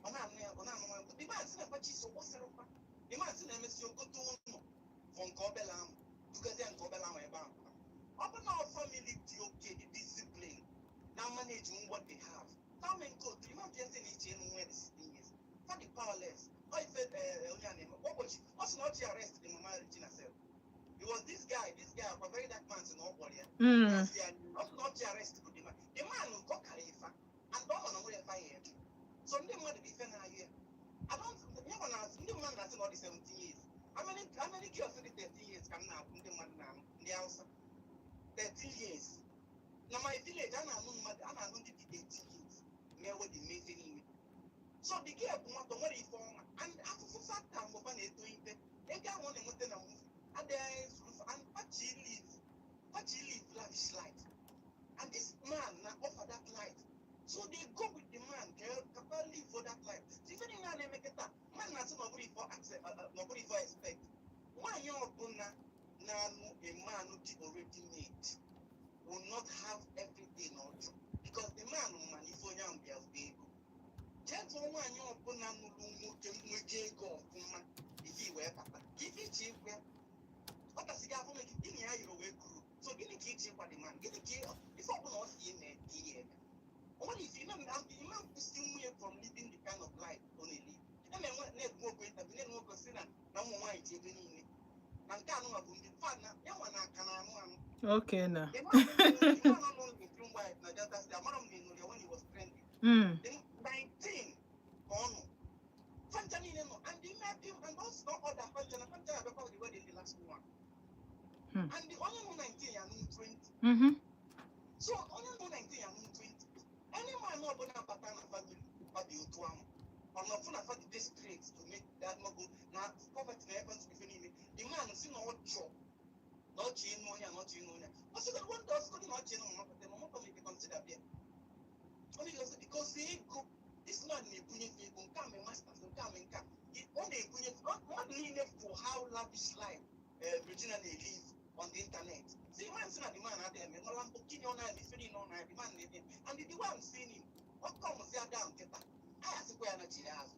Ọ na-anụ ya, ọ na-anụ ya. The man sị na pachi so gbasara kwa. The man sị na emesi ogote ụlọ for nke obele ahụ. Dugazie nke obele ahụ ebe ahụ. Ọ bụ na family dị okay, dị discipline, na manage what they have. How many go to imam bịa sị na iche ịnụ nwa dị 16 years. Fa dị powerless. Ọ ife onye a na-eme. Ụbọchị, ọ sị na ọ chi arrest the mama Regina sef. It was this guy, akwa very dark man sị na ọ kpọrọ ya. Na-asị ya, ọ sị na ọ chi arrest bụ the man. The man ọ kara ifa. And ọ ma na nwere ifa ya eme. So ndị mmadụ bụ ife na-ayụ ya. I don't, ya ma na ndị mmadụ na-asị na ọ dị 17 years. How many girls dị 13 years ka m na-akwụ ndị mmadụ na-anụ ndị Hausa? 13 years. Na my village, a na-anụ mmadụ, a na-anụ ndị dị 18 years. Mee wedding, mee ife niile. So the girl bụ nwata, o nwere ife ọma. And afụfụ fata mgbe ọ na-eto ite, ego ahụ ọ na-enweta na movie, adịghị ezuru fa, and pachi live lavish life. And this man na offer that life. So they go with the man ka kapa live for that life. So ife niile a na-eme kịta, man na-asị na ọ bụrụ ife accept, na ọ bụrụ ife expect. Nwaanyị ọbụla na-anụ a man dị already made will not have everything ọjọọ because the man ma na ife onye ahụ bịa bụ ego. Jee jụọ nwaanyị ọbụla nụrụ nwoke nwego ego ọfụma ife wee bata ka ife iche ịgwa ya ọ tasịghị afọ meke gịnị ya yiri wee kuru. So gịnị ka iche ịgwa the man? Gịnị ka ife ọbụla ọ si eme ka ihe eme? O nwere ife ime ime nkwụsị nwunye from living the kind of life ọ na-eli. Eme nwe na-ebu nwoke interview na nwoke si na ụmụ nwaanyị ji ebe niile na nke anụnwa bụ ndị fa na ya nwa na aka na anụ anụ. Okay na. The man nọ n'otu wife na Delta State, amara m na ịnụrụ ya when he was trending. The 19 ka ọ nọ. Fanta niile nọ and the met him and also not other Fanta na Fanta abịakwa the wedding, the last one. And the onye nọ 19 ya nụ 20. So onye nọ 19 ya nụ 20. Any man ọbụla bata na family fa dị otu ahụ. Ọ nọ fụ na fa dị desperate to make that nogo na poverty na ebe nsogbu ife niile. The man si na ọ chọọ na ọ chọọ ịnụ onye a na ọ chọọ ịnụ onye a. Ọ sịgodị one day, ọ sịgodị na ọ chọọ ịnụ mama pete, mama pete consider bịa. Ọ na-egosi because ego this man na-ebunye ego nke a mee masters nke a mee nke a. Ọ na-ebunye mmadụ niile for how lavish life Regina na-elive on the internet. See, man sị na the man adịghị eme nọ Lamborghini ọ na-eme ife niile ọ na-eme, the man na-eme, and the way I'm seeing him, ọ kọmzi ya down kịta anyị asịkwa ya na chiri azụ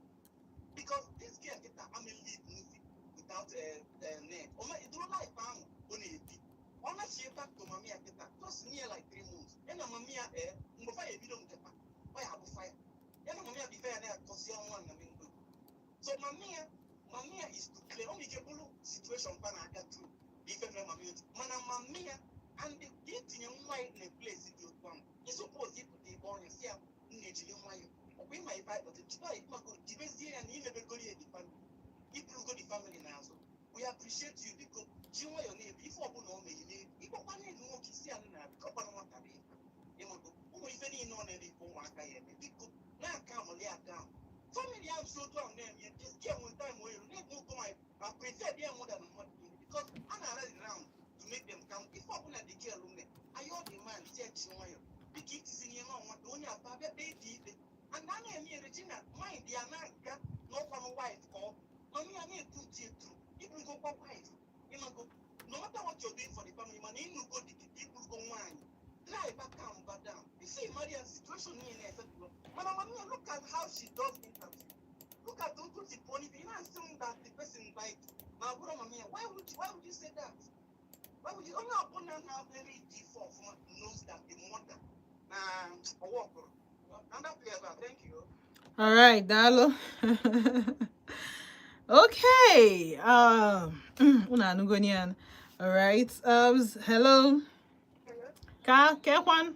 because this girl kịta ama live movie without net. Ọ iduru life ahụ ọ na-ebi, ọ nachie back to mami ya kịta just near like 3 months ya na mami ya mgbe fa ya ebido nketa ọ ya abụ fire ya na mami ya bụ ife ya na-akọzi ọnwa na main road. So mami ya Mami ya is to clear. O nwere ike bụrụ situation pa na-aga through ife mere mami otu, mana mami ya and itinye nwa ya na place dị otu ahụ, ịsọpọz ịpụta ebe ọnya si ya nna ejiri nwayọ ọkwa ịma ife akpọta tupu anyị maka jibezie ya na imebegoro ya the family, iburugo the family n'azụ. We appreciate you, biko ji nwayọ na-ebi ife ọbụla o mere na-ebi ịgbakwa na-elu nwoke isi ya nna biko ọkwana nwata bụ ife ịmago ụmụ ife niile ọ na-eme ife ụmụaka ya eme, biko na-aka amụli aka ahụ family ahụ si otu ahụ na-eme. This girl nwere time o na-egbu nwoke ma I prefer their mother than mmadụ niile because a na-ara the round to make them count. Ife ọbụla the girl mee, ayọ the man si eji nwayọ, biko itizinye nwa nwata onye aba bịa kpee dị ikpe and a na-eme ya. Regina mind ya na-aga n'ọkwanụ wife ka ọ bụ mami ya na-ekwu ntị etu ibugokwa wife ịmago, no matter what you're doing for the family, mana ịnụgo dikita iburugo nwaanyị, try back down, back down. You see Maria situation niile na-efetụrụ mana mami ya, look at how she does interview, look at otu si pụọ n'ife ị na-asị m that the person like na abụrụ mami ya. Why would you say that? Why would you? Onye ọbụla na-abịara iji ife ọfụma knows that the mother na ọwa ọkụrụ. Another player, thank you. All right, daalụ. Okay. Unu anụgo ya. All right. Hello. Ka kekwan.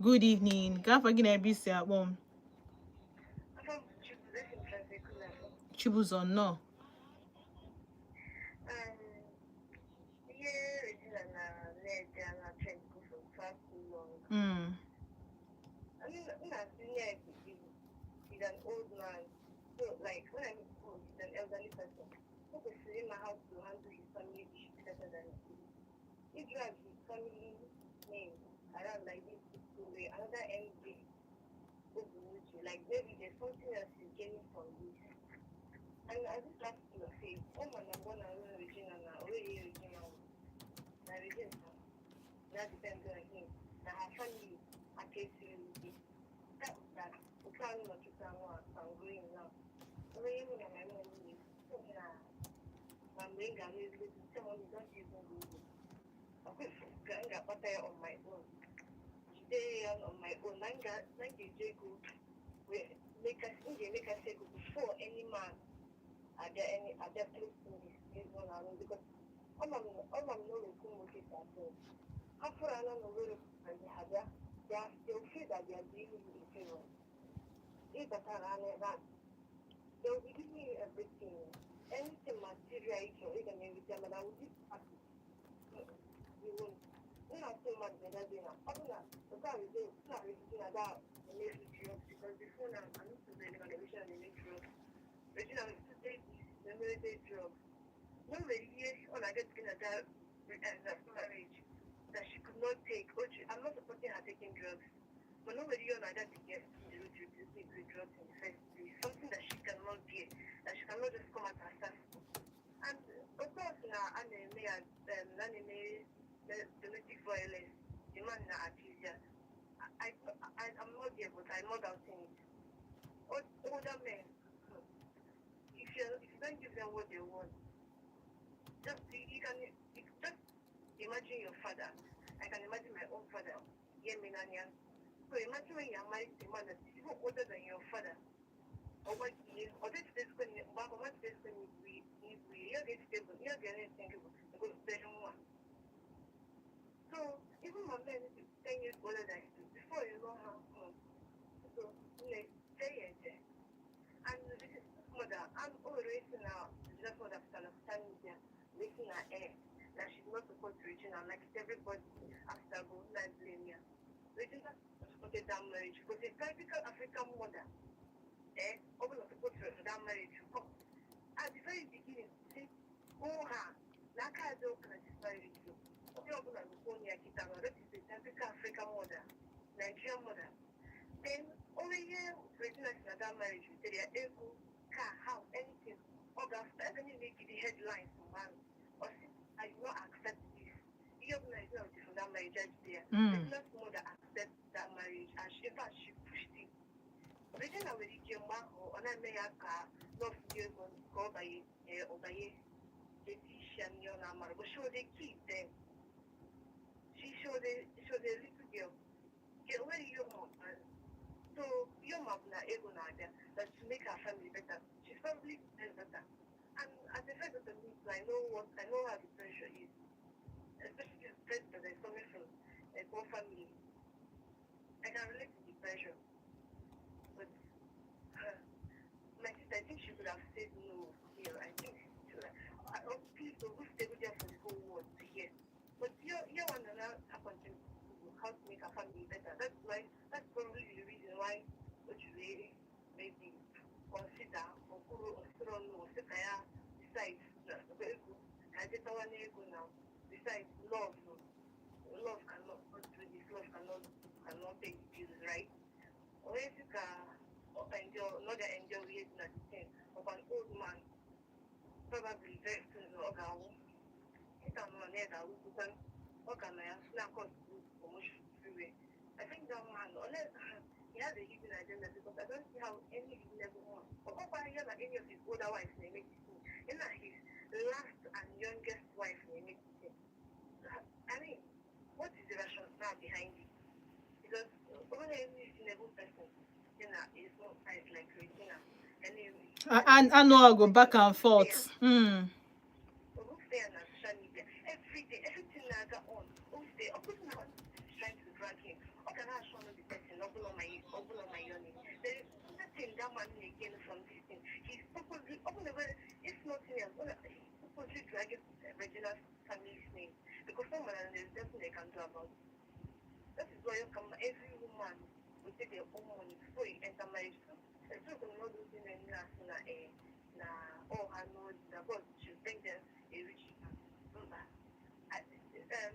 Good evening. Ka afọ gị na ebe isi akpọ m? Chibụzọ, nnọọ. Ihe Regina na Ned na trend go for far too long. I mean, Ned is an old man. So, like, when I mean old, he's an elderly person. So, kwesịrị ịma how to handle his family issues better than he. He drags his family name around like this to another MD. Obunuche. Like, maybe there's something else he's gaining from this. And I just like to say, oh my God, Regina, na already Regina, na Regina, na depend on him. Na her family, I can't see that that otu ahụ nọ kịta nwa I'm growing now. Onye mụ na my mom na na na mgbe m ga-alụ ezigbo di, tell me don't even go go. Ka m ga-akpata ya on my own. Jide ya on my own. Na m ga-eji ego wee mekasị, m ga-emekasị ego before any man abịa any abịa close to me ego na arụ because ama m na ụlọ okwu nwoke si atụ ha fụrụ anya na owere and ha bịa, they will feel that they are doing you a favor. Ịbatara anya ebe a, they will be giving you everything, anything material ị chọrọ, ị ga na-erite, mana will you happy? You won't. M na-asị mmadụ bịa dị na ọ bụ na otu a rezi na rezi na that eme drugs because before now I'm not saying na Regina na-eme drugs. Regina na-emere drugs. No nwere ihe ọ na-aga na that marriage that she could not take. I'm not supporting her taking drugs. But nobody on that to get to drugs in the first place. Something that she cannot get, that she cannot just come out herself. And of course, now, domestic violence, the man na accuse ya. I'm not there, but I'm not doubting it. Older men, if you don't give them what they want, just you can you just imagine your father. I can imagine my own father. Yeah, me nanya. So imagine when you are married to a man that is even older than your father. Or what he or this is when what this when we you get stable, you get anything go better one. So even my man is 10 years older than you, before you know how come. So you say it. And this is mother, I'm always now just mother after media, making her air that she's not supposed to Regina, like everybody after go not blame ya. Regina supported that marriage because a typical African mother, eh, open support for that marriage. Come at the very beginning, say, oh ha, n'aka adị ụka na this marriage. Onye ọbụla bụ onye ya kịta na that is a typical African mother, Nigerian mother. Then only ihe Regina si na that marriage rutere ya ego, car, house, anything. Ọ ga-afụ ebe niile gidi headlines mgbe ahụ. Ọ sị, "I do not accept this." Ihe ọbụla Regina dị from that marriage ejide ya. Regina's mother accept that marriage and she, in fact, she pushed it. Regina nwere ike mgbe ahụ ọ na-eme ya ka love dị ego ka ọ banye ọ banye eti isi ya n'ihe ọ na-amara, but she was a kid then. She was a little girl. Get where you want. So you Ihe ma bụ na ego na-abịa, that to make her family better. She's probably better. And as a first daughter, me too, I know how the pressure is. Especially the pressure that is coming from a poor family. I can relate to the pressure. But my sister, I think she could have said no here. I think she should have. Oh, please don't go stay there for the whole world to hear. But you want to know how to make her family better. That's probably the reason why what you really maybe consider or or no, decide now. Besides love, no. Love cannot do this, love cannot pay the bills, right? Or if you can enjoy, not that enjoy raising at the thing of an old man, probably very soon, ọ ga-anwụ. Ịta nọ na ya ga-awụkwukwa ọ ka nọ ya na-akọ promotion everywhere. I think that man, unless he has a hidden agenda, because I don't see how any reasonable one, or na any of his older wives na-eme this thing, and na his last and youngest wife na-eme this thing. I mean, what is the rationale behind it? Because only any reasonable person, is not like Regina. Anyway, Anụ ọgụ back and forth. Fair na social media every day, everything na-aga on. Ofe, ọ bụrụ na is trying to drag him, ọ ga na-asọ the person, ọ bụla my, ọ bụla my yoni. There is nothing that man may gain from this thing. He's purposely, ọ bụla where, if nothing else, he's purposely dragging Regina's family's name because someone and there's nothing they can do about it. That is why you come, every woman will take their own money before you enter marriage. So not those women na na eh na oh, I know that God should bring them a rich man. Mba.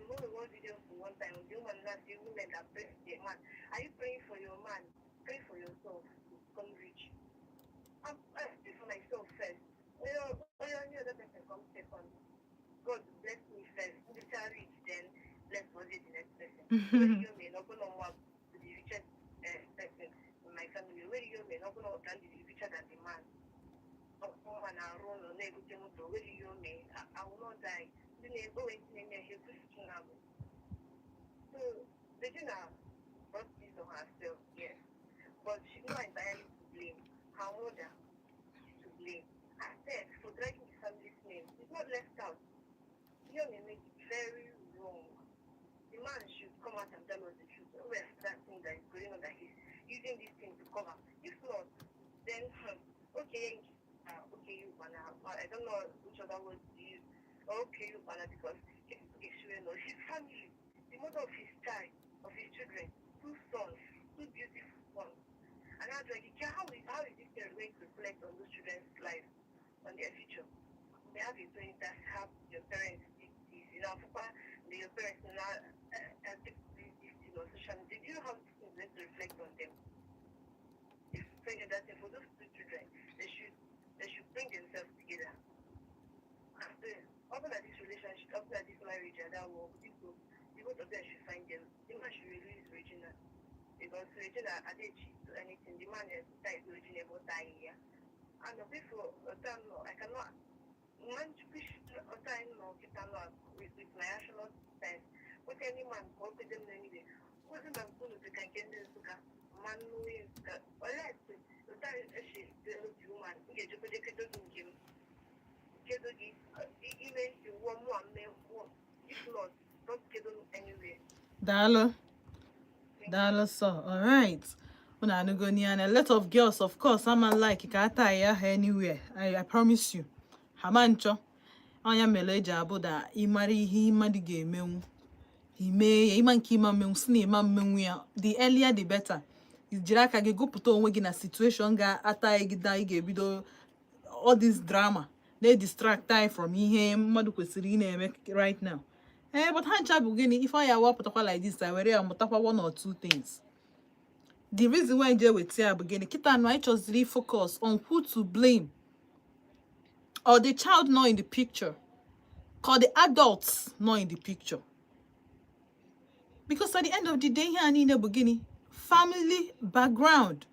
Only one video for one time, the woman that the women that pray for their man. Are you praying for your man? Pray for yourself to become rich. I pray for myself first. Only any other person comes second. God bless me first. If I rich, then bless God the next person. Where you may not go on to the richest person in my family. Where you may not go on to be richer than the man. Ọkpọ na-arụ ụlọ na-egote moto where you may I will not die. Ndị na-ego wee tinye na ihe kwesịrị na bụ. So Regina brought this on herself, yes. But she's not entirely to blame. Her mother is to blame. Herself for dragging the family's name. It's not left out. You may make it very wrong. The man should come out and tell us the truth. Where's that thing that is going on that he's using this thing to cover? If not, then okay, okay, you wanna, I don't know which other word to use. Okay, you wanna, because he's his family, the mother of his child, of his children, two sons, two beautiful sons. And I was like, how is this going to reflect on those children's life, on their future? They have a parent that have your parents did this, Papa, your parents now take this thing on social media. Do you know how this is going to reflect on them? If that thing for those two children, they should bring themselves together. After open at this relationship, open at this marriage, and that will people, the both of them should find them. The man should release Regina. Because Regina, I didn't cheat to anything. The man has died Regina about dying here. And the people, no, I cannot man time no with my national sense. What any man go to them anyway. Wasn't I'm going to get this man unless the woman get to one more if not, don't get anywhere. Daalụ. Daalụ sọ. Alright. Unu anụgo ya na a lot of girls, of course, ama like ka ata ya ha anywhere. I promise you. Ha ma nchọ. Ọnya mere eji abụ da ịmara ihe mmadụ ga-emenwu. Ime ya ịma nke ịma mmenwu si na ịma mmenwu ya. The earlier the better. Jiri aka gị gụpụta onwe gị na situation ga-ata gị da ị ga-ebido all this drama na-distract anyị from ihe mmadụ kwesịrị ị na-eme right now. Ee, but ha ncha bụ gịnị ife ọ ya wapụtakwa like this, I were ya mụtakwa one or two things. The reason why je weta ya bụ gịnị? Kịta nụ anyị chọziri focus on who to blame, or the child not in the picture, or the adults not in the picture, because at the end of the day, ihe a niile bụ gịnị? Family background.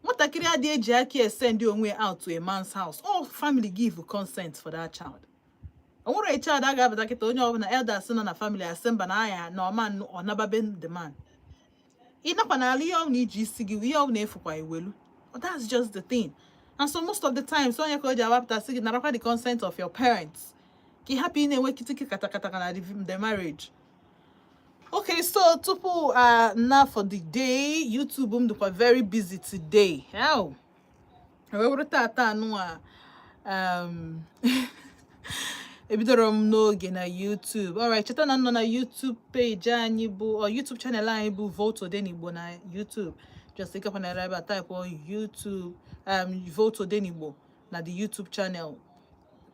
Nwatakịrị adịghị eji aka esend onwe out to a man's house. All family give consent for that child. O nwere a child a ga-abata kịta, onye ọbụla elders nọ na family asị mba na aya na ọma ọ nababe the man. Ị nakwa n'ala ihe ọbụla iji isi gị, ihe ọbụla efukwa iwelu. But that's just the thing. And so most of the times, onye ka o ji awapụta sị gị narakwa the consent of your parents, ka ị hapụ ị na-enwe kitiki katakata na the marriage. Okay, so tupu now for the day, YouTube m dịkwa very busy today. How? Wee were tata anụnwa ebidoro m n'oge na YouTube. Alright, cheta na m nọ na YouTube page anyị bụ or YouTube channel anyị bụ Volt Odenigbo na YouTube. Just ịgakwanara ebe a, type on YouTube Volt Odenigbo na the YouTube channel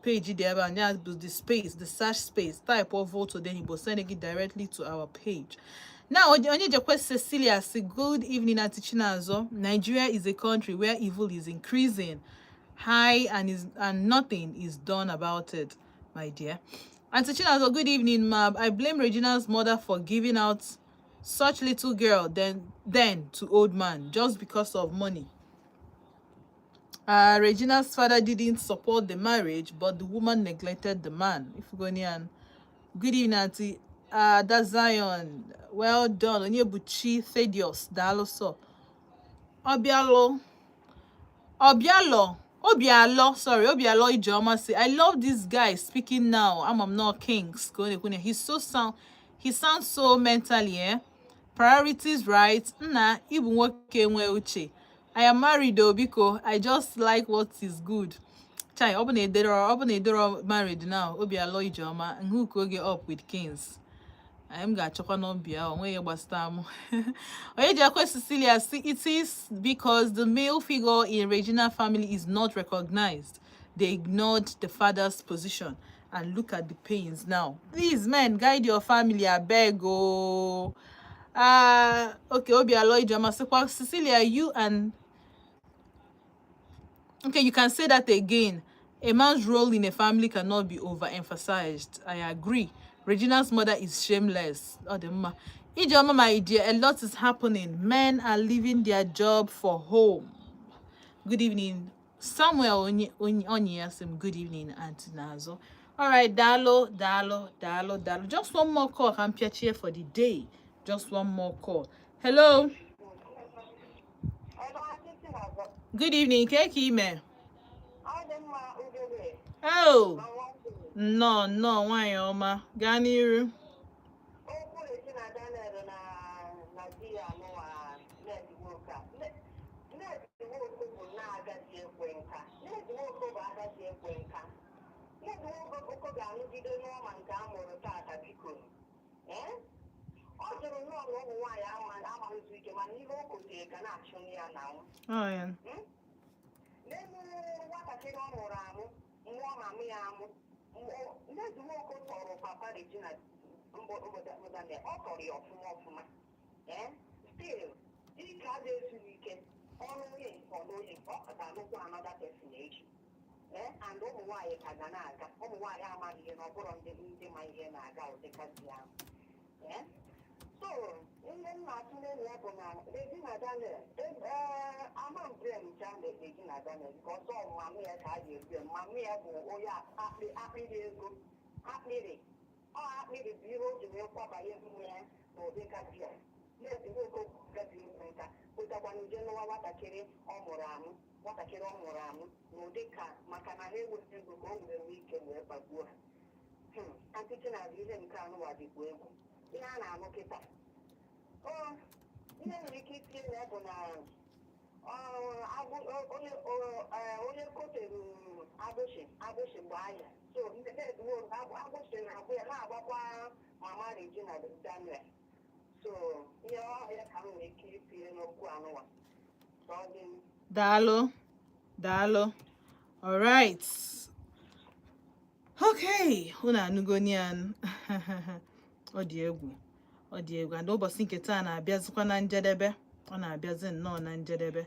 page dị ebe a, ya bụ the space, the search space, type of Volt Odenigbo, send it directly to our page. Now, Onyejekwe Cecilia say, "Good evening, Auntie Chinazo. Nigeria is a country where evil is increasing high and nothing is done about it, my dear." "Auntie Chinazo, good evening, ma'am. I blame Regina's mother for giving out such little girl then to old man just because of money. Regina's father didn't support the marriage, but the woman neglected the man." If you go near. "Good evening, Auntie. That's Zion. Well done. Onyebuchi Thaddeus. Daalụ so. Obialo. Obialo. Obialo. Sorry, Obialo Ijeoma say, 'I love this guy speaking now. I'm not Kings. He's so sound. He sounds so mentally, eh? Priorities right. Nna, ịbụ nwoke nwe uche. I am married though, biko. I just like what is good.'" Chai, ọ bụ na edero, ọ bụ na edero married now. Obialo Ijeoma, hook oge up with Kings. Anyị m ga-achọkwa nọmba o nweghị gbasara m. Onye ji ekwe Cecilia si, "It is because the male figure in Regina family is not recognized. They ignored the father's position and look at the pains now. Please, men, guide your family, abeg o." Okay, Obialo Ijeoma sịkwa, Cecilia, you and okay, you can say that again. "A man's role in a family cannot be overemphasized. I agree. Regina's mother is shameless." Oh, the ma. Ijeoma, my dear, a lot is happening. Men are leaving their job for home. Good evening. Samuel Onye Onye, good evening, Auntie Nazo. All right, daalụ, daalụ, daalụ, daalụ. Just one more call. I'm here for the day. Just one more call. Hello. Good evening. Keke ime. Oh, nnọọ nnọọ, nwanyị ọma. Gaa n'iru. Okwu Regina Daniel na di ya nụwa Ned Nwoko a. Ned Nwoko bụ na-agadi ekwe nka. Ned Nwoko bụ agadi ekwe nka. Ned Nwoko ga-anụgide n'ọma nke a mụrụ tata, biko. Ee? Ọ jụrụ nnọọ na ụmụ nwaanyị amaghịzi ike, mana ihe o kotere ga na-achụ ya na anwụ. Oh, yeah. N'elu nwatakịrị ọ mụrụ amụ, mmụọ mamụ ya amụ. Ned Nwoko tọrọ papa Regina Daniel, ọ tọrọ ya ọfụma ọfụma. Ee, still ike adịghị ezughị ike ọnụ onye nke ọnụ onye nke ọ ka ga-alụkwa another person echi. Ee, and ụmụ nwaanyị ka ga na-aga, ụmụ nwaanyị amaghị ihe na ọ bụrụ ndị ma ihe na-aga ụdịka di ahụ. Ee, so ihe m na-atụle na ya bụ na Regina Daniel, ee, ama m blame ncha na Regina Daniel ka ọsọ mamụ ya ka a ga-ebu ya. Mamụ ya bụ onye akpịrị ego, akpịrị ọ akpịrị bụ ihe o ji wee kwabanye nwa ya na ụdịka di ya na-esi nwoke gabi nka pụtakwana uje n'ụwa nwatakịrị ọ mụrụ amụ, nwatakịrị ọ mụrụ amụ na ụdị ka maka na ha enweghị ego ka o were nwee ike wee kpagbuo ha. Auntie Chinazụ, ihe nke anụwa dịkwa egwu, ihe a na-anụ kịta. Ọ ihe nwere ike itinye na ya bụ na onye kotere agbụshị agbụshị gbaa ya, so ndị agbụshị na-agbụ ya na-agbakwa mama Regina Daniel. So ihe ọhịa ka m nwere ike itinye n'okwu anụwa ka ọ dị. Daalụ, daalụ. All right. Okay, unu anụgoni ya. Ọ dị egwu, ọ dị egwu. And ụbọchị nke taa na-abịazikwa na njedebe. Ọ na-abịazi nnọọ na njedebe.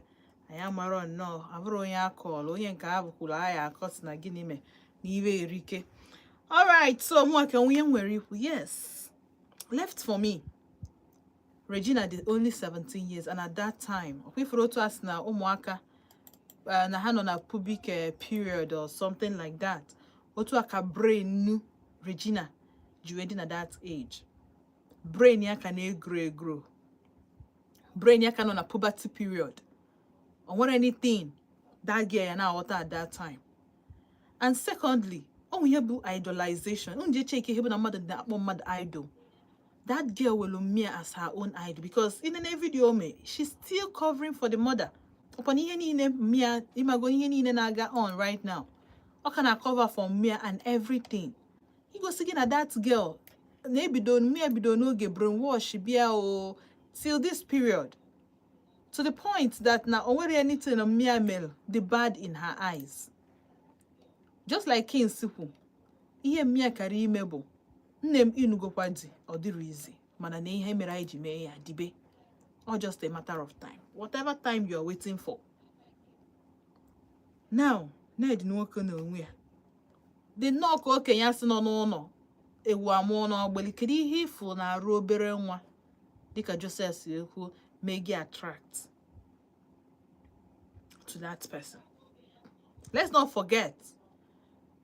Anyị amarọ nnọọ, abụrụ onye akọọlụ, onye nke a bụkwuru anyị akọ sị na gịnị mee na iwe erike. Alright, so mụ ka onye nwere ikwu, yes. Left for me, Regina dị only 17 years, and at that time, ọkwa ifuru otu a sị na ụmụaka na ha nọ na pubic period or something like that. Otu a ka brain nu Regina ji wee dị na that age. Brain ya ka na-e grow e grow. Brain ya ka nọ na puberty period. O nwere anything that girl ya na-aghọta at that time. And secondly, ọ nwe ihe bụ idolization. Unu jee check ihe bụ na mmadụ na-akpọ mmadụ idol. That girl will mia as her own idol, because in the video me, she's still covering for the mother upon ihe niile mia imago, ihe niile na-aga on right now. Ọ ka na cover for mia and everything. Igosi gị na that girl na-ebido mia bido n'oge brainwash bịa o till this period, to the point that na o nwere anything mia mere the bad in her eyes. Just like King sikwu, ihe mmia kara ime bụ, nne m, inugokwa di, ọ dịrị izi, mana na ihe mere anyị ji mee ya dibe, or just a matter of time, whatever time you are waiting for now. Ned nwoke na onwe ya dị nnọọ ka okenye asị nọ n'ụlọ ewu amụọ n'ọgbeli. Kedu ihe ịfụ na-arụ obere nwa dịka Joseph si ekwu mee gị attract to that person? Let's not forget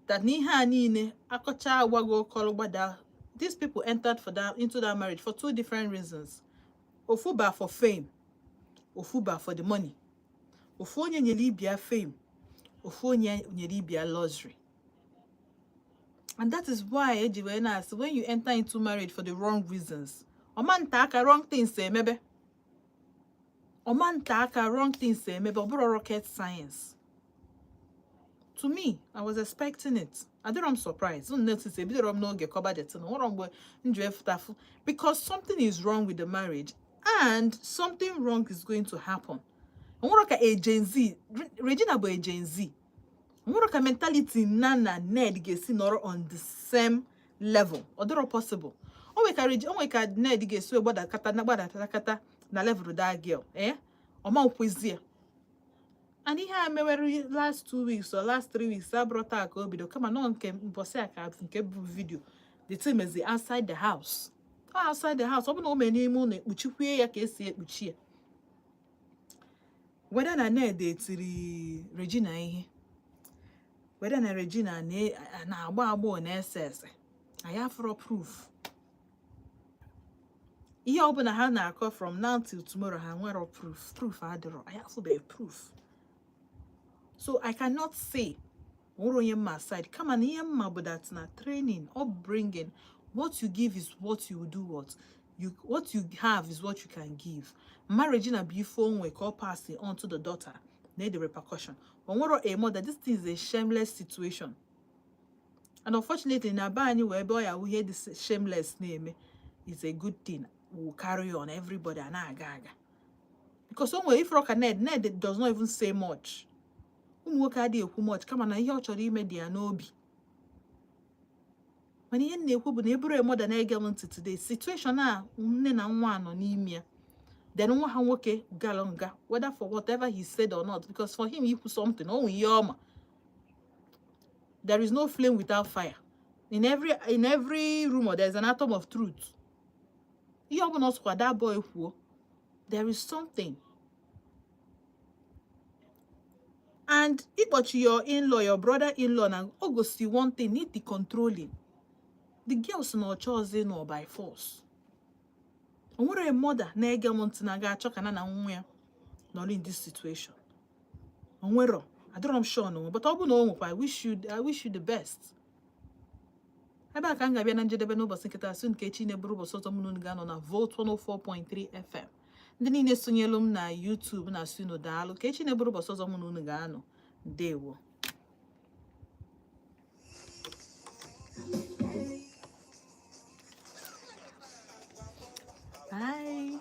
that n'ihe a niile akọcha agwago kọrọ gbada, these people entered for that into that marriage for two different reasons. Ofu ba for fame, ofu ba for the money. Ofu onye nyere ibia fame, ofu onye nyere ibia luxury. And that is why eji wee na-asị, when you enter into marriage for the wrong reasons, ọma nta aka wrong things emebe, ọma nta aka wrong things emebe. Ọ bụrụ rocket science. To me, I was expecting it. Adịrọ m surprised. Unu notice ebidoro m n'oge kọba the thing. Nwere mgbe m ji efutafu, because something is wrong with the marriage and something wrong is going to happen. Nwere ka a Gen Z, Regina bụ a Gen Z, nwere ka mentality na Ned ga-esi nọrọ on the same level? Ọ dịrọ possible. O nwere ka o nwere ka Ned ga-esi wee gbadakata na gbadatakata na level that girl, eh, ọma nkwezie. And ihe a mewere last 2 weeks or last 3 weeks abụrụ taa ka o bido, kama nọ nke mbọsị a ka nke bụ video. The team is outside the house, ọ outside the house. Ọ bụ na o mee n'ime ụlọ, ekpuchikwie ya ka esi ekpuchi ya. Whether na Ned etiri Regina ihe, whether na Regina na-agba agbọ na-ese ese, anyị afụrọ proof. Ihe ọbụla ha na-akọ from now till tomorrow, ha nwere proof? Proof adịrọ. Anyị afụbeghị proof, so I cannot say nwere onye mma aside, kama na ihe mma bụ that na training, upbringing, what you give is what you do. What you have is what you can give. Marriage na bụ ife onwe ka ọ pass on to the daughter na the repercussion. O nwere a mother. This thing is a shameless situation, and unfortunately na be anyị wee ebe ọ ya wụ ihe dị shameless na-eme is a good thing will carry on. Everybody a na-aga aga because o nwere ifro ka Ned does not even say much. Ụmụ nwoke adịghị ekwu much, kama na ihe ọ chọrọ ime dị ya n'obi. Mana ihe m na-ekwu bụ na eburu a mother na-ege m ntị today, situation a nne na nwa nọ n'ime ya, then nwa ha nwoke gara nga, whether for whatever he said or not, because for him ikwu something, o nwe ihe ọma. There is no flame without fire. In every rumor there is an atom of truth. Ihe ọbụla ọ sịkwa that boy kwuo, there is something. And ịkpọchi your in-law, your brother-in-law, na o gosi one thing, need the controlling. The girls na ọchọ ọzọ ịnọ by force. O nwere a mother na-ege m ntị na ga-achọ ka na na nwa ya nọrọ in this situation? O nwero. Adịrọ m sure na onwe, but ọ bụ na o nwekwa, I wish you the best. Ebe a ka m ga-abịa na njedebe n'ụbọchị nkịta asị nke echi na-eburu ụbọchị ọzọ mụ na unu ga-anọ na Volt 104.3 FM. Ndị niile sonyelu m na YouTube na asị unu daalụ. Ka echi na-eburu ụbọchị ọzọ mụ na unu ga-anọ. Ndewo. Bye.